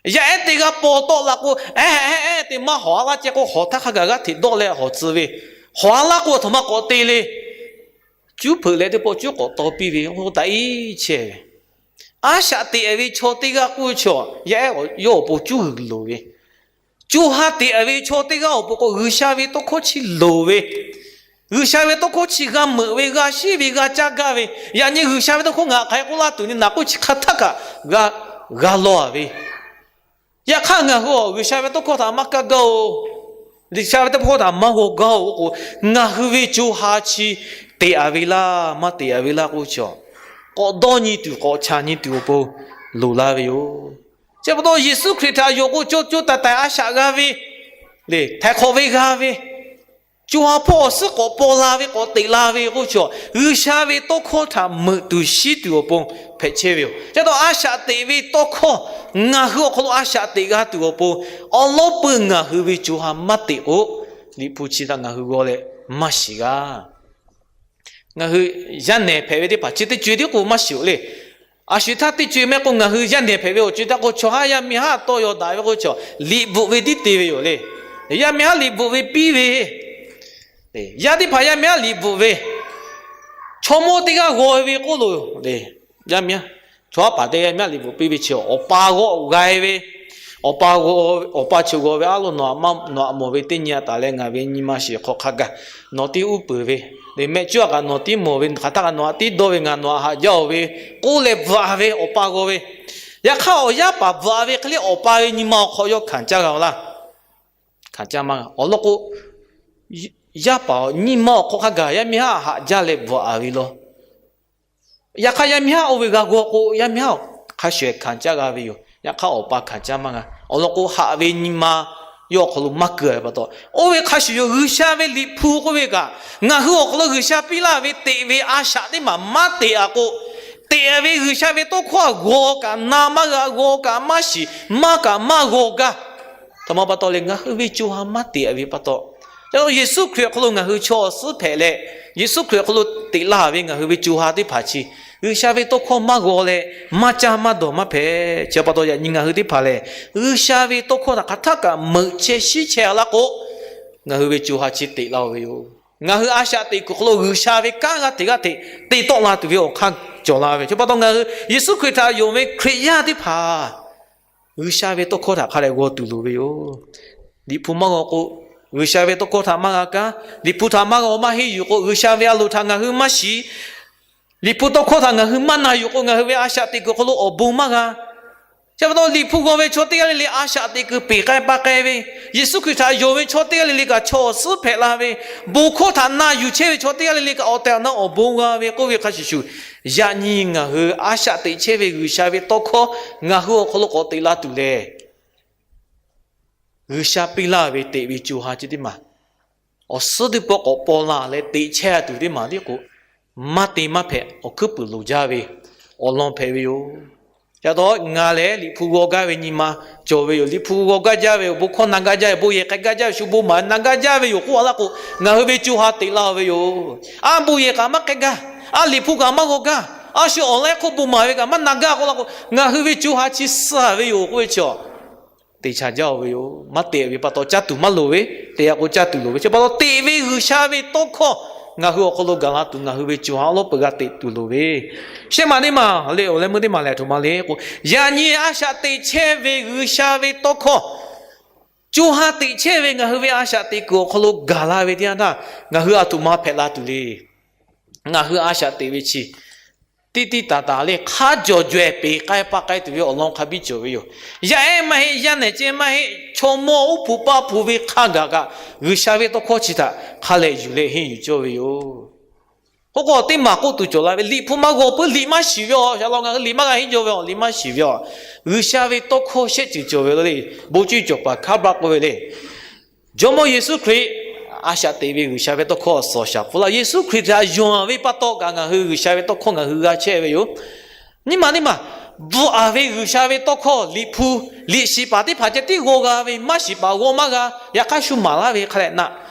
Yaˇ ehˉ teˇ g'aˇ paw tawˆ la k'o, ehˉ ehˉ ehˉ te maˇ hawꞈ-a laˇ ceh k'o, hawꞈ htaˇ hk'a gaˬ g'aˇ hteꞈ dawˆ leh hawꞈ tcuh ve, hawꞈ-a laˇ k'o aˬ htoꞈ ma k'awꞈ te le. Cuˉ hpeuꞈ leh teˇ pawˆ cuˉ k'awꞈ taw piˇ ve, oˇ taꞈ iˉ chehˇ ve. A shaꞈ teꞈ ve chaw teˇ g'aˇ k'oˆ ve chaw, yaˇ ehˉ yawˇ awˬ pon cuˇ g'uiˬ loˍ ve, co ha teꞈ ve chaw teˇ g'aˇ awˬ pon k'o G'uiˬsha ve tawˇ hkawˇ chi loˍ ve, G'uiˬsha ve tawˇ hkawˇ chi g'a meuꞈ ve, g'a shiˉ ve, g'a caˇ gaˇ ve, yaꞈ nyi G'uiˬsha ve tawˇ hkawˇ ngaˬ hk'aˬ hk'e k'oˆ laˇ tuˬ ni naˍ k'oˆ chi hk'aˬ htaˇ kaꞈ g'a, g'a law-a ve. Yaꞈ hk'aˇ ngaˬ hui awˬ G'uiˬsha ve tawˇ hkawˇ htaꞈ maˇ kaˇ gaˇ-oˬ. G'uiˬsha ve tawˇ hkawˇ htaꞈ maˇ g'aw gaˇ-oˬ k'o, ngaˬ hui ve co ha chi teꞈ-a ve laˇ, maˇ teꞈ-a ve laˇ k'oˆ ve chaw, k'awꞈ dawˇ nyi tuˬ, k'awꞈ chaꞈ nyi tuˬ awˬ pon loˍ la ve yoˬ. Chi pa taw Yeˍsuˆ Hkriꞈ htaꞈ yonˍ k'o co co taiˍ taiˍ a shaꞈ g'a ve le, htaiˍ hk'awꞈ ve g'a ve, co ha hpawˇ awˬ suhˉ k'awꞈ paw la ve, k'awꞈ teꞈ la ve k'oˆ ve chaw, G'uiˬsha ve tawˇ hkawˇ htaꞈ meuꞈ tuˬ shiˉ tuˬ awˬ pon hpehꞈ chehˇ ve yoˬ. Chi pa taw a shaꞈ teꞈ ve tawˇ hkawˇ ngaˬ hui awˬ hk'aw lo a shaꞈ teꞈ g'a tuˬ awˬ pon, awˬ lawn peuˬ ngaˬ hui ve co ha maˇ teꞈ k'o, liꞈ hpu chi htaꞈ ngaˬ hui g'aw leh maˇ shiˍ g'a. Ngaˬ hui yaˇ nehˬ hpehꞈ ve teˇ hpaˍ chi teˇ co-e tiˉ k'o maˇ shiˍ-oˬ le. A shu htaˇ teˇ co-e mehˆ k'o ngaˬ hui yaˇ nehˬ hpehꞈ ve awˬ co-e htaˇ k'o chaw haˉ yaˇ miˇ haˉ tawˇ yaw daꞈ ve k'o chaw, liꞈ bvuhꞈ ve tiˉ te ve yoˬ le. Yaˇ miˇ haˉ liꞈ bvuhꞈ ve piˇ ve, yaˇ teˇ hpaˍ yaˇ miˇ haˉ liꞈ bvuhꞈ ve, chaw mawˇ teˇ g'aˇ g'aw ve k'oˆ lo, yaˇ miˇ haˉ Chaw haˉ paˍ teˇ g'aˇ maˇ liꞈ bvuhꞈ piˇ ve chi, awˬ pa g'awˆ g'a-e ve, awˬ pa g'aw, awˬ pa chi g'aw ve a loˍ, nawˬ aꞈ maˇ, nawˬ aꞈ mawˬ ve teˇ nyi a taˍ leh ngaˬ ve nyi ma shiˍ hk'aw hk'a gaˬ nawˬ tiˉ uˉ peunˍ ve, mehˆ cuˉ a kaꞈ nawˬ tiˉ mawˬ ve, hk'aˬ htaˇ kaꞈ nawˬ aꞈ tiˉ dawˇ ve, ngaˬ nawˬ aꞈ haꞈ jaˇ-oˬ ve k'oˆ leh bvuhꞈ ve awˬ pa g'aw ve. Yaꞈ hk'aˇ awˬ yaˇ paˍ bvuhꞈ ve hk'e le awˬ pa ve nyi ma awˬ hk'aw yawˇ hkanˍ caˇ g'a-oˬ laˇ. Hkanˍ caˇ maˇ g'a. Awˬ lawn k'o, yaˇ paˍ nyi ma awˬ hk'aw hk'a gaˬ yaˇ miˇ haˉ haꞈ jaˇ leh bvuhꞈ-a ve law. Yaꞈ hk'aˇ yaˇ miˇ haˉ oˇ ve g'a g'aw k'o, yaˇ miˇ haˉ hk'a shuˍ hkanˍ caˇ g'a ve yoˬ. Yaꞈ hk'aˇ awˬ pa hkanˍ caˇ maˇ g'a. Awˬ lawn k'o, haꞈ ve nyi ma yawˇ awˬ hk'aw lo maˇ keu-a ve pa taw, oˇ ve hk'a shuˍ yoˬ. G'uiˬsha ve Liꞈ hpu k'oˆ ve kaꞈ, ngaˬ hui awˬ hk'aw lo G'uiˬsha piˇ laˇ ve teꞈ ve a shaꞈ teˇ maˬ maˇ teꞈ-a k'o, teꞈ ve G'uiˬsha ve tawˇ hkawˇ g'aw kaꞈ na maˇ g'a, g'aw kaꞈ maˇ shiˍ, maˇ kaꞈ maˇ g'aw gaˇ. Htaꞈ ma pa taw leh ngaˬ hui ve co ha maˇ teꞈ ve pa taw, Yeˍsuˆ Hkriꞈ awˬ hk'aw lo ngaˬ hui chaw awˬ suhˉ hpehꞈ leh, Yeˍsuˆ Hkriꞈ awˬ hk'aw lo teꞈ la ve ngaˬ hui ve co ha teˇ hpaˍ chi, G'uiˬsha ve tawˇ hkawˇ maˇ g'aw leh, maˇ caˇ maˇ dawˬ maˇ hpehꞈ. Chi pa taw yaꞈ nyi ngaˬ hui teˇ hpaˍ lehˬ, G'uiˬsha ve tawˇ hkawˇ htaꞈ hk'aˬ htaˇ kaꞈ meuꞈ chehˇ shiˉ chehˇ-a laˇ k'o, ngaˬ hui ve co ha chi teꞈ laˇ-oˬ ve yoˬ. Ngaˬ hui a shaꞈ teꞈ kuiˬ awˬ hk'aw lo G'uiˬsha ve kanˉ g'aˇ hteꞈ g'aˇ hteꞈ te tawˆ la tuˬ ve awˬ hk'aˇ cawˬ la ve. Chi pa taw ngaˬ hui Yeˍsuˆ Hkriꞈ htaꞈ yonˍ ve Hkriꞈ yaˇ teˇ hpaˍ G'uiˬsha ve tawˇ hkawˇ htaꞈ hk'a dehꞈ g'aw tuˬ loˍ ve yoˬ. Liꞈ hpu maˇ g'aw k'o, G'uiˬsha ve tawˇ hkawˇ htaꞈ maˇ g'a kaˇ. Liꞈ hpu htaꞈ maˇ g'aw maˇ henˇ yuˬ k'o, G'uiˬsha ve a loˍ htaꞈ ngaˬ hui maˇ shiˍ. Liꞈ hpu tawˇ hkawˇ htaꞈ ngaˬ hui maˇ na yuˬ k'o, ngaˬ hui ve a shaꞈ teꞈ kuiˬ awˬ hk'aw lo awˬ bon maˇ g'a. Chi pa taw Liꞈ hpu g'aw ve chaw teˇ g'aˇ le le a shaꞈ teꞈ kuiˬ peˬ k'ai pa k'ai ve, Yeˍsuˆ Hkriꞈ htaꞈ yonˍ ve chaw teˇ g'aˇ le le kaꞈ chaw awˬ suhˉ hpehꞈ la ve, bon hkawˇ htaꞈ na yuˬ chehˇ ve chaw teˇ g'aˇ le le kaꞈ awˬ tehˬ awˬ na awˬ bon g'a ve k'oˆ ve hk'a shuˍ shuˍ, yaꞈ nyi ngaˬ hui a shaꞈ teꞈ chehˇ ve G'uiˬsha ve tawˇ hkawˇ ngaˬ hui awˬ hk'aw lo k'awꞈ teꞈ la tuˬ lehˬ, G'uiˬsha piˇ laˇ ve teꞈ ve co ha chi teˇ maˬ awˬ suhˉ teˇ pawˆ k'awꞈ paw la leh teꞈ chehˇ tuˬ teˇ maˬ tiˉ k'o, maˇ te maˇ hpehꞈ, awˬ hkuiˉ puiˍ loˍ jaˇ ve awˬ lawn hpehꞈ ve yoˬ. Ca taw ngaˬ lehˬ Liꞈ hpu g'aw gaˇ ve nyi ma cawˬ ve yoˬ. Liꞈ hpu g'aw gaˇ jaˇ ve yoˬ. Bon hkawˇ na gaˇ jaˇ ve yoˬ. Bon yehˬ k'ai gaˇ jaˇ ve yoˬ. Shu bon maˍ na gaˇ jaˇ ve yoˬ k'oˆ a laˇ k'o, ngaˬ hui ve co ha teꞈ laˇ-oˬ ve yoˬ. A bon yehˬ kaꞈ maˇ k'ai gaˇ, a Liꞈ hpu kaꞈ maˇ g'aw gaˇ, a shu awˬ laiˉ hk'oˆ bon maˍ ve kaꞈ maˇ na gaˇ k'oˆ la k'o, ngaˬ hui ve co ha chi suh ve yoˬ k'oˆ ve chi teꞈ chaꞈ jaˇ-oˬ ve yoˬ. Maˇ teꞈ ve pa taw caˇ tuˬ maˇ loˍ ve, teꞈ-a k'o caˇ tuˬ loˍ ve. Chi pa taw teꞈ ve G'uiˬsha ve tawˇ hkawˇ ngaˬ hui awˬ hk'aw lo gaˬ la tuˬ ngaˬ hui ve co ha awˬ lawn peuˬ g'a teꞈ tuˬ loˍ ve. Shehˆ maˬ teˇ maˬ leh awˬ leh meuˇ teˇ maˬ lehˬ, a htoꞈ ma le k'o, yaꞈ nyi a shaꞈ teꞈ chehˇ ve G'uiˬsha ve tawˇ hkawˇ co ha teꞈ chehˇ ve ngaˬ hui ve a shaꞈ teꞈ kuiˬ awˬ hk'aw lo gaˬ la ve teˇ yanˇ htaˇ, ngaˬ hui a htoꞈ ma hpehꞈ la tuˬ le. Ngaˬ hui a shaꞈ teꞈ ve chi tiˇ tiˇ taˍ taˍ leh hk'a jawˬ jawehˬ peˬ k'ai pa k'ai tuˬ ve awˬ lawn hk'a biˇ cawˬ ve yoˬ. Yaˇ ehˉ maˇ heˆ, yaˇ nehˬ ceh maˇ heˆ, chaw mawˇ uˉ hpu paˇ hpu ve hk'a gaˬ kaꞈ, G'uiˬsha ve tawˇ hkawˇ chi htaꞈ hk'a lehꞈ yuˬ leh henˇ yuˬ cawˇ ve yoˬ. K'oˆ k'o teˇ maˬ k'oˆ tuˬ cawˬ la ve, Liꞈ hpu maˇ g'aw puiˉ liꞈ maˇ shiˍ ve aˬ. Shaˍ law ngaˬ hui liꞈ maˇ g'a henˇ jaw ve aˬ, liꞈ maˇ shiˍ ve aˬ. G'uiˬsha ve tawˇ hkawˇ shehˆ ceuˬ cawˬ ve le. Bon cuˇ cawˬ paˍ hkaˉ baˆ k'oˆ ve le. Jawˇmawˇ Yeˍsuˆ Hkriꞈ a shaꞈ teꞈ ve G'uiˬsha ve tawˇ hkawˇ awˬ suhˍ awˬ shaˍ pfuhˇ laˇ. Yeˍsuˆ Hkriꞈ htaꞈ yonˍ ve pa taw kaꞈ ngaˬ hui G'uiˬsha ve tawˇ hkawˇ ngaˬ hui g'a chehˇ ve yoˬ. Nyi maˬ teˇ maˬ bvuhꞈ-a ve G'uiˬsha ve tawˇ hkawˇ Liꞈ hpu, liꞈ shiˍ paˍ teˇ hpaˍ ceh tiˉ g'aw g'a ve, maˇ shiˍ paˍ g'aw maˇ g'a. Yaꞈ hk'aˇ shu maˍ laˇ ve hk'a leh na,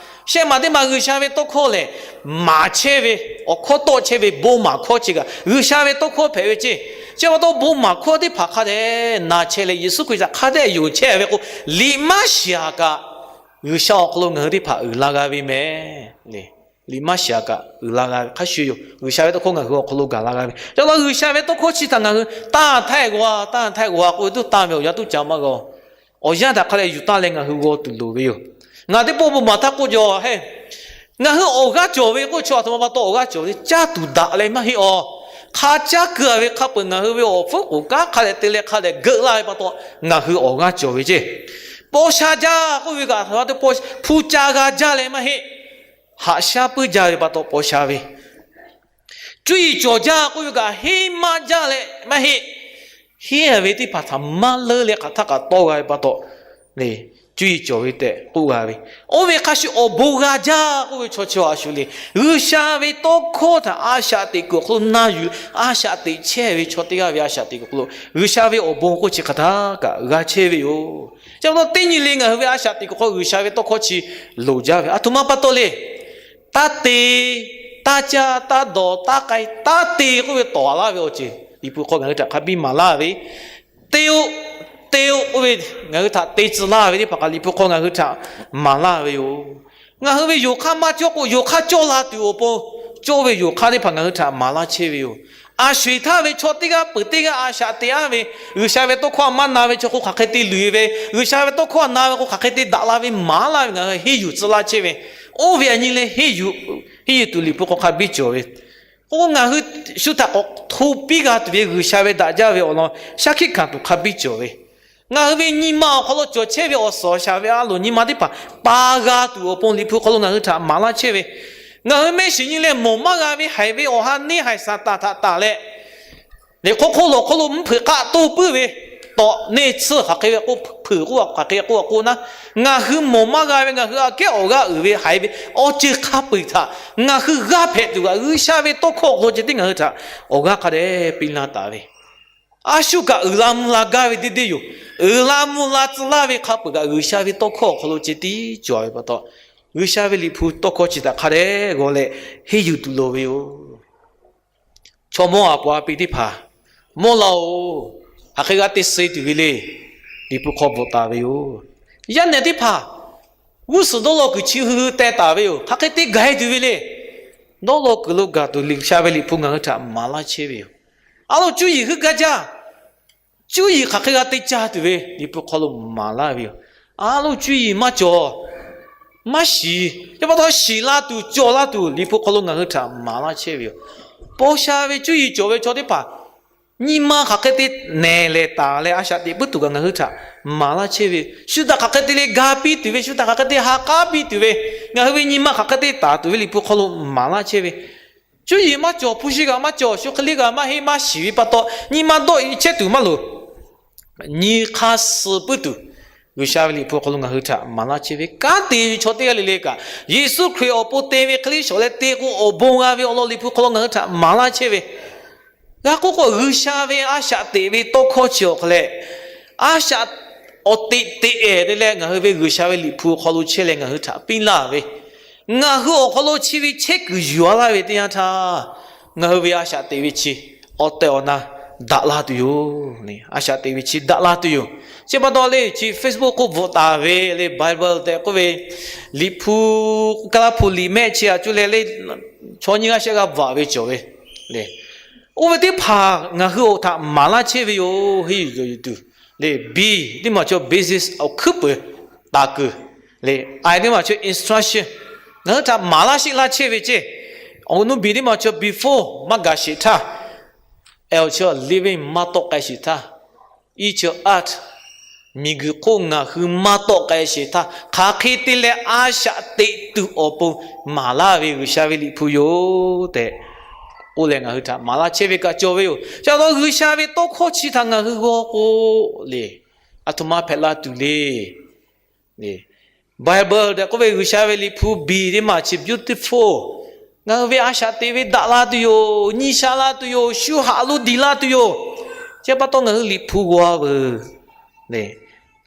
shehˆ maˬ teˇ maˬ G'uiˬsha ve tawˇ hkawˇ lehˬ, maˍ chehˇ ve awˬ hkawˇ tawˆ chehˇ ve bon maˍ hkawˇ chi kaꞈ G'uiˬsha ve tawˇ hkawˇ hpehꞈ ve ceˇ. Chi pa taw bon maˍ hkawˇ teˇ hpaˍ hk'a dehꞈ na chehˇ leh Yeˍsuˆ Hkriꞈ htaꞈ hk'a dehꞈ yonˍ chehˇ ve k'o, liꞈ maˇ shiˍ-a kaꞈ G'uiˬsha awˬ hk'aw lo ngaˬ hui teˇ hpaˍ uiˍ la g'a ve mehˍ. Liꞈ maˇ shiˍ-a kaꞈ uiˍ la g'a ve hk'a shuˍ yoˬ. G'uiˬsha ve tawˇ hkawˇ ngaˬ hui awˬ hk'aw lo gaˬ la g'a ve. Ca la G'uiˬsha ve tawˇ hkawˇ chi htaꞈ ngaˬ hui tanˇ htaˇ g'aw-a, tanˇ htaˇ g'aw-a k'oˆ ve tuˬ tanˇ ve awˬ yanˇ tuˇ ca maˇ g'a-oˬ. Awˬ yanˇ htaꞈ hk'a leh yuˬ tanˇ leh ngaˬ hui g'aw tuˬ loˍ ve yoˬ. Ngaˬ teˇ pawˆ bon maˍ htaˇ k'oˆ jaw hehˉ, ngaˬ hui awˬ g'aˇ cawˬ ve k'oˆ chaw a htoꞈ ma pa taw awˬ g'aˇ cawˬ ve, caˇ tuˬ daꞈ leh maˇ heˆ-aˬ. Hk'a caˇ keu-a ve hk'a peuˬ ngaˬ hui ve awˬ hpfuhˇ k'oˍ kanˉ hk'a dehꞈ te leh hk'a dehꞈ geuˆ laˇ ve pa taw, ngaˬ hui awˬ g'aˇ cawˬ ve ceˇ. Paw sha jaˇ k'oˆ ve kaꞈ, hpu ca g'a jaˇ leh maˇ heˆ. Haꞈ shaˉ puiˉ jaˇ ve pa taw paw sha ve, cuˇ yiˍ cawˬ jaˇ k'oˆ ve kaꞈ, henˇ maˇ jaˇ leh maˇ heˆ. Henˇ ve teˇ hpaˍ htaꞈ maˇ leuˉ leh hk'aˬ htaˇ kaꞈ tawˆ g'a ve pa taw, cuˇ yiˍ cawˬ ve tehꞈ k'oˆ g'a ve. Oˇ ve hk'a shuˍ awˬ bon g'a jaˇ k'oˆ ve chaw chi a shuˍ le. G'uiˬsha ve tawˇ hkawˇ htaꞈ a shaꞈ teꞈ kuiˬ awˬ hk'aw lo na yuˬ, a shaꞈ teꞈ chehˇ ve chaw teˇ g'aˇ ve a shaꞈ teꞈ kuiˬ awˬ hk'aw lo G'uiˬsha ve awˬ bon k'oˆ chi hk'aˬ htaˇ kaꞈ g'a chehˇ ve yoˬ. Chi pa taw teˇ nyi le ngaˬ hui ve a shaꞈ teꞈ kuiˬ hk'aw G'uiˬsha ve tawˇ hkawˇ chi loˍ jaˇ ve. A htoꞈ ma pa taw le. Taˇ te, taˇ caˇ, taˇ dawˬ, taˇ k'ai, taˇ te k'oˆ ve tawˍ laˇ ve awˬ ceuˬ Liꞈ hpu hk'aw ngaˬ hui htaꞈ hk'a biˇ maˍ laˇ ve, te-o, te-o k'oˆ ve, ngaˬ hui htaꞈ te tcuh laˇ ve teˇ hpaˍ kaꞈ Liꞈ hpu hk'aw ngaˬ hui htaꞈ maˍ laˇ ve yoˬ. Ngaˬ hui ve yonˍ hk'aˇ maˇ cawˇ k'o, yonˍ hk'aˇ cawˇ la tuˬ awˬ pon cawˇ ve yoˬ hk'aˇ teˇ hpaˍ ngaˬ hui htaꞈ maˍ laˇ chehˇ ve yoˬ. A sho-eˬ htaˇ ve chaw teˇ g'aˇ peuˬ teˇ g'aˇ a shaꞈ teꞈ-a ve, G'uiˬsha ve tawˇ hkawˇ a maˇ na ve chaw k'o hk'aˬ hk'e te luˬ-e ve, G'uiˬsha ve tawˇ hkawˇ a na ve k'o hk'aˬ hk'e te daꞈ la ve maˍ laˇ ve ngaˬ hui henˇ yuˬ tcuh laˇ chehˇ ve, oˇ ve a nyi leh henˇ yuˬ, henˇ yuˬ tuˬ Liꞈ hpu hk'aw hk'a biˇ cawˬ ve, k'o ngaˬ hui shu htaꞈ k'awꞈ hto piˇ g'a tuˬ ve G'uiˬsha ve daꞈ jaˇ ve awˬ lawn shaˉ hkiˆ hkanˍ tuˬ hk'a biˇ cawˬ ve, ngaˬ hui ve nyi ma awˬ hk'aw lo cawˬ chehˇ ve awˬ suhˍ awˬ shaˍ ve a loˍ nyi ma teˇ hpaˍ pa g'a tuˬ awˬ pon Liꞈ hpu hk'aw lo ngaˬ hui htaꞈ maˍ laˇ chehˇ ve, ngaˬ hui mehˆ shiˍ nyi leh mawˬ maˇ g'a ve haiˬ ve awˬ ha neˇ haiˬ Saˍtanˍ htaꞈ tanˬ leh, lehˬ hk'oˆ hk'oˆ lawˬ hk'oˆ lo mvuhˇ hpeuꞈ k'aˆ toˇ puiˉ ve tawꞈ neˇ tsuhˇ hk'aˬ hk'e ve k'oˆ hpeuꞈ k'oˆ hk'aˬ hk'e k'oˆ k'o naˉ, ngaˬ hui mawˬ maˇ g'a ve ngaˬ hui aꞈ kehˉ awˬ g'aˇ uiˍ ve haiˬ ve awˬ ceuˬ hk'a peu-eˬ htaꞈ ngaˬ hui g'aˇ hpehꞈ tuˬ kaꞈ G'uiˬsha ve tawˇ hkawˇ awˬ hk'aw lo ceh tiˉ ngaˬ hui htaꞈ awˬ g'aˇ hk'a dehꞈ piˇ laˇ taˍ ve, a shu kaꞈ uiˍ la mvuh la gaˇ ve deˇ deˇ yoˬ. Uiˍ la mvuh la tcuh laˇ ve hk'a peu-eˬ kaꞈ G'uiˬsha ve tawˇ hkawˇ awˬ hk'aw lo ceh tiˉ cawˬ ve pa taw, G'uiˬsha ve Liꞈ hpu tawˇ hkawˇ chi htaꞈ hk'a dehꞈ g'aw leh henˇ yuˬ tuˬ loˍ ve yoˬ. Chaw mawˇ a paw a pi teˇ hpaˍ, mawˇ laˇ-oˬ, hk'aˬ hk'e g'a te suh tuˬ ve le. Liꞈ hpu hk'aw bvuhꞈ taˍ ve yoˬ. Yaˇ nehˬ teˇ hpaˍ, g'uˇ suhˍ dawˇ law kuiˬ chi hui hui teh taˍ ve yoˬ. Hk'aˬ hk'e te gaˬ-e tuˬ ve le. Dawˇ law kuiˬ lo gaˬ tuˬ G'uiˬsha ve Liꞈ hpu ngaˬ hui htaꞈ maˍ laˇ chehˇ ve yoˬ. A loˍ cuˇ yiˍ heuˆ gaˇ jaˇ. Cuˇ yiˍ hk'aˬ hk'e g'a te caˇ tuˬ ve Liꞈ hpu hk'aw lo maˍ laˇ ve yoˬ. A loˍ cuˇ yiˍ maˇ cawˬ, maˇ shiˍ, chi pa taw shiˍ la tuˬ cawˬ la tuˬ Liꞈ hpu hk'aw lo ngaˬ hui htaꞈ maˍ laˇ chehˇ ve yoˬ. Paw sha ve cuˇ yiˍ cawˬ ve chaw teˇ hpaˍ nyi ma hk'aˬ hk'e te nehˬ lehˬ taˍ leh a shaꞈ teꞈ puiˉ tuˬ kaꞈ ngaˬ hui htaꞈ maˍ laˇ chehˇ ve yoˬ. Shu htaꞈ hk'aˬ hk'e te leh ga piˇ tuˬ ve, shu htaꞈ hk'aˬ hk'e te ha k'aˉ piˇ tuˬ ve, ngaˬ hui ve nyi ma hk'aˬ hk'e te taˍ tuˬ ve Liꞈ hpu hk'aw lo maˍ laˇ chehˇ ve, cuˇ yiˍ maˇ cawˬ, hpu shi g'aꞈ maˇ cawˬ, shu hk'e le g'aꞈ maˇ heˆ, maˇ shiˍ ve pa taw nyi ma dawˆ e chehˇ tuˬ maˇ loˍ. Nyi hk'aˇ suh puiˉ tuˬ G'uiˬsha ve Liꞈ hpu hk'aw lo ngaˬ hui htaꞈ maˍ laˇ chehˇ ve, kanˉ te ve chaw teˇ g'aˇ le le kaꞈ Yeˍsuˆ Hkriꞈ awˬ pon te ve hk'e le shawˍ leh te k'o awˬ bon g'a ve awˬ lawn Liꞈ hpu hk'aw lo ngaˬ hui htaꞈ maˍ laˇ chehˇ ve, g'a k'oˆ k'o G'uiˬsha ve a shaꞈ teꞈ ve tawˇ hkawˇ chi awˬ hk'aw leh, a shaꞈ awˬ teꞈ teꞈ-ehˍ te leh ngaˬ hui ve G'uiˬsha ve Liꞈ hpu hk'aw lo chehˇ leh ngaˬ hui htaꞈ piˇ laˇ ve, ngaˬ hui awˬ hk'aw lo chi ve chehˇ kuiˬ yuˬ-a laˇ ve teˇ yanˇ htaˇ, ngaˬ hui ve a shaꞈ teꞈ ve chi awˬ tehˬ awˬ na daꞈ la tuˬ yoˬ. A shaꞈ teꞈ ve chi daꞈ la tuˬ yoˬ. Chi pa taw le chi Facebook k'oˆ bvuhꞈ taˍ ve le, Bible tehꞈ k'oˆ ve Liꞈ hpu, Kaˇlaˇ hpu liꞈ mehˆ chi aꞈ cuˇ leh le, chaw nyiˇ g'aˇ shehˆ g'aˇ bvuhꞈ ve cawˬ ve le. Oˇ ve teˇ hpaˍ ngaˬ hui awˬ htaꞈ maˍ laˇ chehˇ ve yoˬ. Henˇ yuˬ tuˬ le, B teˇ maˬ chaw basis, awˬ hkuiˉ puiˍ taˍ kuiˬ le, I teˇ maˬ chaw instruction, ngaˬ hui htaꞈ maˍ laˇ sheˆ laˇ chehˇ ve ceˇ. Awˬ nu B teˇ maˬ chaw before, maˇ gaˬ sheˍ htaˇ, L chaw living, maˇ tawˆ k'ai sheˍ htaˇ, I chaw at, miˬguiˬ hk'oˆ ngaˬ hui maˇ tawˆ k'ai sheˍ htaˇ hk'aˬ hk'e te leh a shaꞈ teꞈ tuˬ awˬ pon maˍ laˇ ve G'uiˬsha ve Liꞈ hpu yoˬ tehꞈ k'oˆ leh ngaˬ hui htaꞈ maˍ laˇ chehˇ ve kaꞈ cawˬ ve yoˬ. Chi pa taw G'uiˬsha ve tawˇ hkawˇ chi htaꞈ ngaˬ hui g'aw k'o le, aˬ htoꞈ ma hpehꞈ la tuˬ le. Bible tehꞈ k'oˆ ve G'uiˬsha ve Liꞈ hpu B teˇ maˬ chi beautiful, ngaˬ hui ve a shaꞈ teꞈ ve daꞈ la tuˬ yoˬ. Nyi sha la tuˬ yoˬ. Shu haꞈ lo diˬ la tuˬ yoˬ. Chi pa taw ngaˬ hui Liꞈ hpu g'aw-a veuˬ le.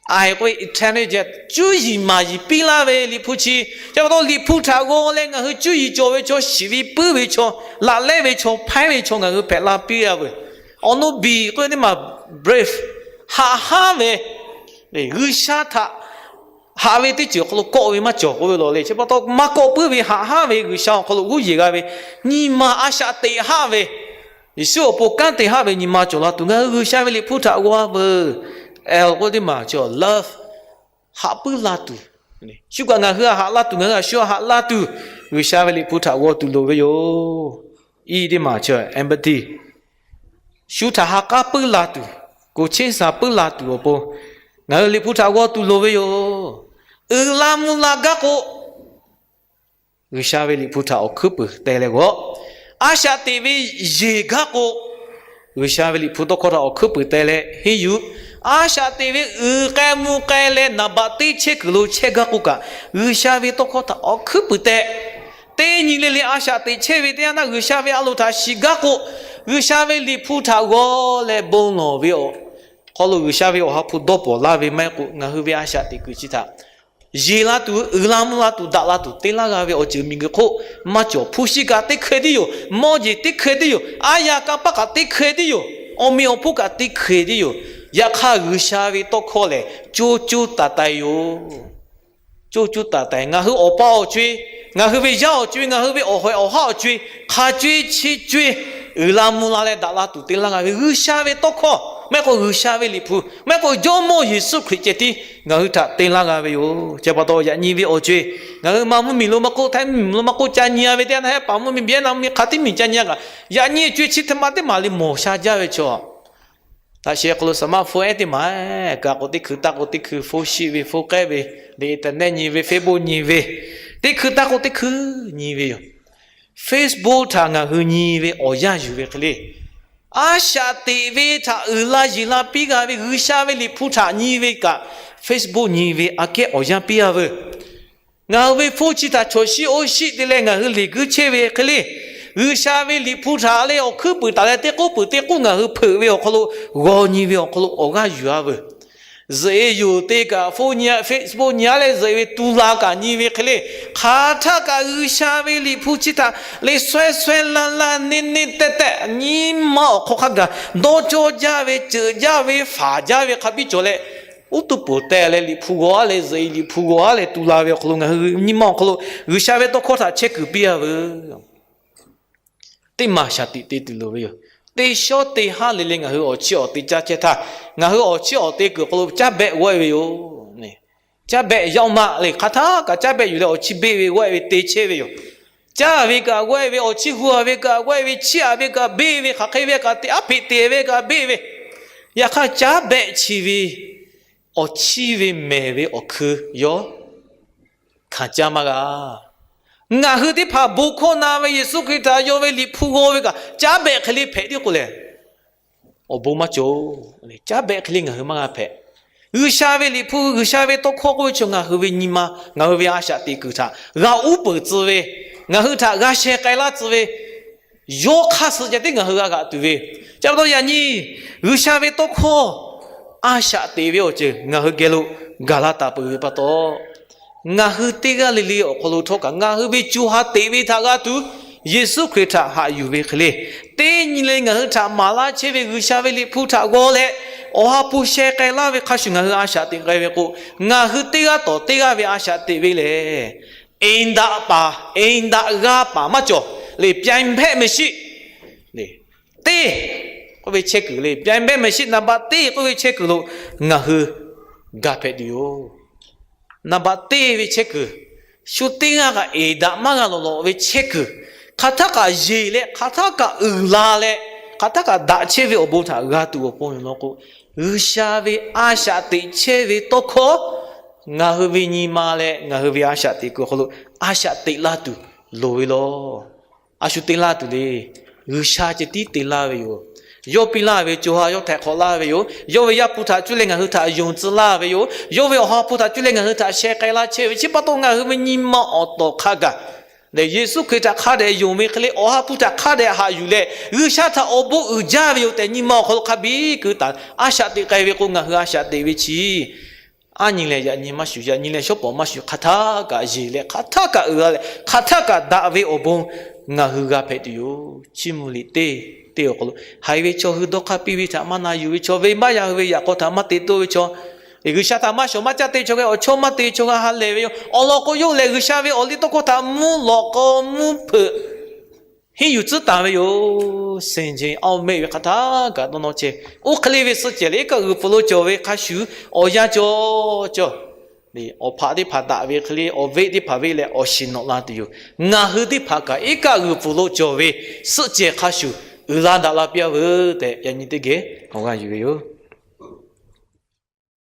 I k'oˆ ve intelligent, cuˇ yiˍ maˍ yiˍ piˇ laˇ ve Liꞈ hpu chi, chi pa taw Liꞈ hpu htaꞈ g'aw leh ngaˬ hui cuˇ yiˍ cawˬ ve chaw, shiˍ ve puiˉ ve chaw, laꞈ lehˉ ve chaw, hpaiˉ ve chaw ngaˬ hui hpehꞈ la piˇ-a veuˬ. Awˬ nu B k'oˆ ve teˇ maˬ brave, haꞈ hanˉ ve, G'uiˬsha htaꞈ haꞈ ve teˇ ceuˬ awˬ hk'aw lo kawˆ ve maˇ cawˬ k'oˆ ve lawˬ le. Chi pa taw maˇ kawˆ puiˉ ve, haꞈ hanˉ ve, G'uiˬsha awˬ hk'aw lo g'uˇ yeˬ g'a ve, nyi ma a shaꞈ teꞈ haˆ ve, Yeˍsuˆ awˬ pon kanˉ te haˆ ve nyi ma cawˬ la tuˬ, ngaˬ hui G'uiˬsha ve Liꞈ hpu htaꞈ g'aw-a veuˬ. L k'oˆ teˇ maˬ cawˬ love, haꞈ puiˉ la tuˬ, shu kaꞈ ngaˬ hui haꞈ la tuˬ, ngaˬ hui a shu haꞈ la tuˬ, G'uiˬsha ve Liꞈ hpu htaꞈ g'aw tuˬ loˍ ve yoˬ. I teˇ maˬ cawˬ empathy, shu htaꞈ ha k'aˉ puiˉ la tuˬ, koˬ cheˇ shaˍ puiˉ la tuˬ awˬ pon ngaˬ hui Liꞈ hpu htaꞈ g'aw tuˬ loˍ ve yoˬ. Uiˍ la mvuh la gaˇ k'o, G'uiˬsha ve Liꞈ hpu htaꞈ awˬ hkuiˉ puiˍ teh leh g'aw. A shaꞈ teꞈ ve yeˬ gaˇ k'o, G'uiˬsha ve Liꞈ hpu tawˇ hkawˇ htaꞈ awˬ hkuiˉ puiˍ teh leh henˇ yuˬ. A shaꞈ teꞈ ve uiˍ k'ai mvuh k'ai leh naˍ baꞈ teˇ chehˇ kuiˬ lo chehˇ gaˇ k'oˆ kaꞈ, G'uiˬsha ve tawˇ hkawˇ htaꞈ awˬ hkuiˉ puiˍ teh. Teˇ nyi le le a shaꞈ teꞈ chehˇ ve teˇ yanˇ htaˇ G'uiˬsha ve a loˍ htaꞈ shiˍ gaˇ k'o, G'uiˬsha ve Liꞈ hpu htaꞈ g'aw leh bon lawˬ ve awˬ hk'aw lo G'uiˬsha ve awˬ ha hpu dawˇ pawnˍ laˇ ve maˇ heˆ k'o, ngaˬ hui ve a shaꞈ teꞈ kuiˬ chi htaꞈ yeˬ la tuˬ, uiˍ la mvuh la tuˬ, daꞈ la tuˬ te laˇ g'a ve awˬ ceuˬ miˬguiˬ hk'oˆ maˇ cawˬ. Hpu shi kaꞈ teˇ hkeh tiˉ yoˬ. Mawˇ jeˬ teˇ hkeh tiˉ yoˬ. A yaꞈ ka paˆ kaꞈ teˇ hkeh tiˉ yoˬ. Awˬ meꞈ awˬ hponˇ kaꞈ teˇ hkeh tiˉ yoˬ. Yaꞈ hk'aˇ G'uiˬsha ve tawˇ hkawˇ lehˬ, coˇ coˇ taiˍ taiˍ yoˬ. Coˇ coˇ taiˍ taiˍ. Ngaˬ hui awˬ pa awˬ co-e Ngaˬ hui ve yaˇ awˬ co-e, ngaˬ hui ve awˬ hawehˬ awˬ haˉ awˬ co-e, hk'a co-e chi co-e, uiˍ la mvuh la leh daꞈ la tuˬ te laˇ g'a ve G'uiˬsha ve tawˇ hkawˇ, maˇ heˆ k'o G'uiˬsha ve Liꞈ hpu, maˇ heˆ k'o Jawˇmawˇ Yeˍsuˆ Hkriꞈ ceh tiˉ ngaˬ hui htaꞈ te laˇ g'a ve yoˬ. Chi pa taw yaꞈ nyi ve awˬ co-e, ngaˬ hui Manˇ mvuhˇmiˬ lo maˇ k'oˆ, Htaiˇ mvuhˇmiˬ lo maˇ k'oˆ, ca nyi a ve teˇ yanˇ, Hehˉ paˍ mvuhˇmiˬ, Vietnam mvuhˇmiˬ, hk'a tiˉ miˬ ca nyi a kaꞈ, yaꞈ nyi co-e chi htaꞈ ma teˇ maˬ le mawˬ sha jaˇ ve chaw. Laꞈ sheh hk'aw lo smartphone ehˉ teˇ maˬ, kaꞈ k'o teˇ hkui taˇ k'o teˇ hkui phone shiˆ ve, phone k'ehˉ ve, le internet nyi ve, Facebook nyi ve, teˇ hkui taˇ k'o teˇ hkui nyi ve yoˬ. Facebook htaꞈ ngaˬ hui nyi ve awˬ yanˇ yuˬ ve hk'e le, a shaꞈ teꞈ ve htaꞈ uiˍ la yeˬ la piˇ g'a ve G'uiˬsha ve Liꞈ hpu htaꞈ nyi ve kaꞈ, Facebook nyi ve aꞈ kehˉ awˬ yanˇ piˇ a veuˬ. Ngaˬ hui ve phone chi htaꞈ chaw shiˆ oˇ shiˆ te leh ngaˬ hui leˬ guiˇ chehˇ ve hk'e le, G'uiˬsha ve Liꞈ hpu htaꞈ leh awˬ hkuiˉ puiˍ taˍ leh teˇ k'oˆ puiˍ teˇ k'oˆ ngaˬ hui hpeuꞈ ve awˬ hk'aw lo, g'aw nyi ve awˬ hk'aw lo awˬ g'aˇ yuˬ a veuˬ. Zuhꞈ-e yonˍ te kaꞈ, phone nyi, Facebook nyi a leh zuhꞈ-e ve tu la kaꞈ nyi ve hk'e le, hk'aˬ htaˆ kaꞈ G'uiˬsha ve Liꞈ hpu chi htaꞈ le shawehˇ shawehˇ laˇ laˇ neˇ neˇ tehˇ tehˆ nyi ma awˬ hk'aw hk'a gaˬ dawˇ cawˇ jaˇ ve, ceuꞈ jaˇ ve, faˍ jaˇ ve hk'a biˇ cawˬ leh, uˉ tuˇ poˬ teh leh Liꞈ hpu g'aw a leh zuhꞈ-e, Liꞈ hpu g'aw a leh tu la ve awˬ hk'aw lo ngaˬ hui nyi ma awˬ hk'aw lo G'uiˬsha ve tawˇ hkawˇ htaꞈ chehˇ kuiˬ piˇ a veuˬ. Teˇ maˬ shaˍ tiꞈ te tuˬ loˍ ve yoˬ. Teˇ shawˉ teˇ haˉ le le ngaˬ hui awˬ chiˇ awˬ te caˇ chehˇ htaˇ, ngaˬ hui awˬ chiˇ awˬ te kuiˬ awˬ hk'aw lo caˉ behˆ g'awˆ-e ve yoˬ. Caˉ behˆ yaˇ oˇ maˆ le hk'aˬ htaˆ kaꞈ caˉ behˆ yuˬ leh awˬ chiˇ beˆ ve g'awˆ-e ve te chehˇ ve yoˬ. Caˇ ve kaꞈ g'awˆ-e ve, awˬ chiˇ hu a ve kaꞈ g'awˆ-e ve, chiˇ aꞈ ve kaꞈ beˆ ve, hk'aˬ hk'e ve kaꞈ te aˉ hpeꞈ te ve kaꞈ beˆ ve, yaꞈ hk'aˇ caˉ behˆ chi ve awˬ chiˇ ve mehˬ ve awˬ hkui yawˇ hkanˍ caˇ maˇ g'a. Ngaˬ hui teˇ hpaˍ bon hkawˇ na ve Yeˍsuˆ Hkriꞈ htaꞈ yaw ve Liꞈ hpu g'aw ve kaꞈ caˉ behˆ hk'e le hpehꞈ tiˉ k'o lehˬ, awˬ bon maˇ cawˬ. Caˉ behˆ hk'e le ngaˬ hui maˇ g'a hpehꞈ. G'uiˬsha ve Liꞈ hpu, G'uiˬsha ve tawˇ hkawˇ k'oˆ ve chaw ngaˬ hui ve nyi ma, ngaˬ hui ve a shaꞈ teꞈ kuiˬ htaꞈ g'a uˉ peunˍ tcuh ve, ngaˬ hui htaꞈ g'a sheh k'ai laˇ tcuh ve, yawˇ hk'aˇ suh ceh tiˉ ngaˬ hui g'a g'aꞈ tuˬ ve. Chi pa taw yaꞈ nyi G'uiˬsha ve tawˇ hkawˇ a shaꞈ teꞈ ve awˬ ceuˬ ngaˬ hui geh lo gaˬ la taˍ peuˬ ve pa taw, ngaˬ hui teˇ g'aˇ le le awˬ hk'aw lo htawˇ kaꞈ ngaˬ hui ve co ha teꞈ ve htaꞈ g'a tuˬ, Yeˍsuˆ Hkriꞈ htaꞈ haꞈ yuˬ ve hk'e le, teˇ nyi le ngaˬ hui htaꞈ maˍ laˇ chehˇ ve G'uiˬsha ve Liꞈ hpu htaꞈ g'aw leh, Awˬ ha hpu sheh k'ai laˇ ve hk'a shuˍ ngaˬ hui a shaꞈ teꞈ k'ai ve k'o, ngaˬ hui teˇ g'aˇ tawˍ teˇ g'aˇ ve a shaꞈ teꞈ ve lehˬ, eˍ daꞈ paˍ, eˍ daꞈ g'a paˍ maˇ cawˬ le, ပြိုင်ဘက်မရှိ le, teˇ k'oˆ ve chehˇ kuiˬ le, ပြိုင်ဘက်မရှိ naˍ baꞈ teˇ k'oˆ ve chehˇ kuiˬ lo ngaˬ hui gaˬ hpehꞈ tuˬ yoˬ. Naˍ baꞈ teˇ ve chehˇ kuiˬ, shu teˇ g'aˇ kaꞈ eˍ daꞈ maˇ g'a lawˬ lawˬ ve chehˇ kuiˬ, hk'aˬ htaˆ kaꞈ yeˬ leh, hk'aˬ htaˆ kaꞈ uiˍ la leh, hk'aˬ htaˆ kaꞈ daꞈ chehˇ ve awˬ bon htaꞈ g'a tuˬ awˬ pon yoˬ law k'o, G'uiˬsha ve a shaꞈ teꞈ chehˇ ve tawˇ hkawˇ ngaˬ hui ve nyi ma leh ngaˬ hui ve a shaꞈ teꞈ kuiˬ awˬ hk'aw lo a shaꞈ teꞈ laˇ tuˬ loˍ ve law. A shu te laˇ tuˬ le. G'uiˬsha ceh tiˉ te laˇ ve yoˬ. Yawˇ piˇ laˇ ve co ha yawˇ htaiˍ hk'awꞈ laˇ ve yoˬ. Yawˇ ve Yaˇ hpu htaꞈ cuˇ leh ngaˬ hui htaꞈ yonˍ tcuh laˇ ve yoˬ. Yawˇ ve Awˬ ha hpu htaꞈ cuˇ leh ngaˬ hui htaꞈ sheh k'ai laˇ chehˇ ve. Chi pa taw ngaˬ hui ve nyi ma awˬ tawˍ hk'a gaˬ lehˬ, Yeˍsuˆ Hkriꞈ htaꞈ hk'a dehꞈ yonˍ ve hk'e le, Awˬ ha hpu htaꞈ hk'a dehꞈ haꞈ yuˬ leh, G'uiˬsha htaꞈ awˬ bon uiˍ jaˇ ve yoˬ tehꞈ nyi ma awˬ hk'aw lo hk'a biˇ keu taˍ a shaꞈ teꞈ k'ai ve k'o, ngaˬ hui a shaꞈ teꞈ ve chi aˉ nyi leh yaꞈ nyi maˇ shuˍ, yaꞈ nyi leh shawˉ pawˍ maˇ shuˍ, hk'aˬ htaˆ kaꞈ yeˬ leh, hk'aˬ htaˆ kaꞈ uiˍ la leh, hk'aˬ htaˆ kaꞈ daꞈ ve awˬ bon ngaˬ hui g'a hpehꞈ tuˬ yoˬ. Chiˇ mvuh liꞈ teˇ teˇ awˬ hk'aw lo, haiˬ ve chaw hui dawˇ hk'aˇ piˇ ve htaꞈ maˇ na yuˬ ve chaw, venˇbaˆ yaˇ hui ve yaꞈ k'aw htaꞈ maˇ te toˆ ve chaw, G'uiˬsha htaꞈ maˇ shawˍ maˇ caˇ te chaw g'a, awˬ chawˇ maˇ te chaw g'a ha lehˬ ve yoˬ. Awˬ lawn k'o, yawˇ hui lehˬ G'uiˬsha ve awˬ liˇ tawˇ hkawˇ htaꞈ mvuhˇ lawꞈ k'aw mvuhˇ hpeuꞈ henˇ yuˬ tcuhˉ taˍ ve yoˬ. 聖经 awˬ meh ve hk'aˬ htaˆ kaꞈ dawˇ nawˇ chehˇ. Oˇ hk'e le ve suhˆ cehˬ lehˬ, iˉ kaˆ g'uiˬ pfuhˍ lo cawˬ ve hk'a shuˍ awˬ yanˇ cawˬ cawˬ. Awˬ hpaꞈ teˇ hpaˍ daꞈ ve hk'e le, awˬ veˆ teˇ hpaˍ veˆ leh awˬ shiˍ nawꞈ la tuˬ yoˬ. Ngaˬ hui teˇ hpaˍ kaꞈ iˉ kaˆ g'uiˬ pfuhˍ lo cawˬ ve suhˆ cehˬ hk'a shuˍ uiˍ la daꞈ la piˇ a veuˬ tehꞈ, yaꞈ nyi teˇ geh awˬ g'aˇ yuˬ ve yoˬ.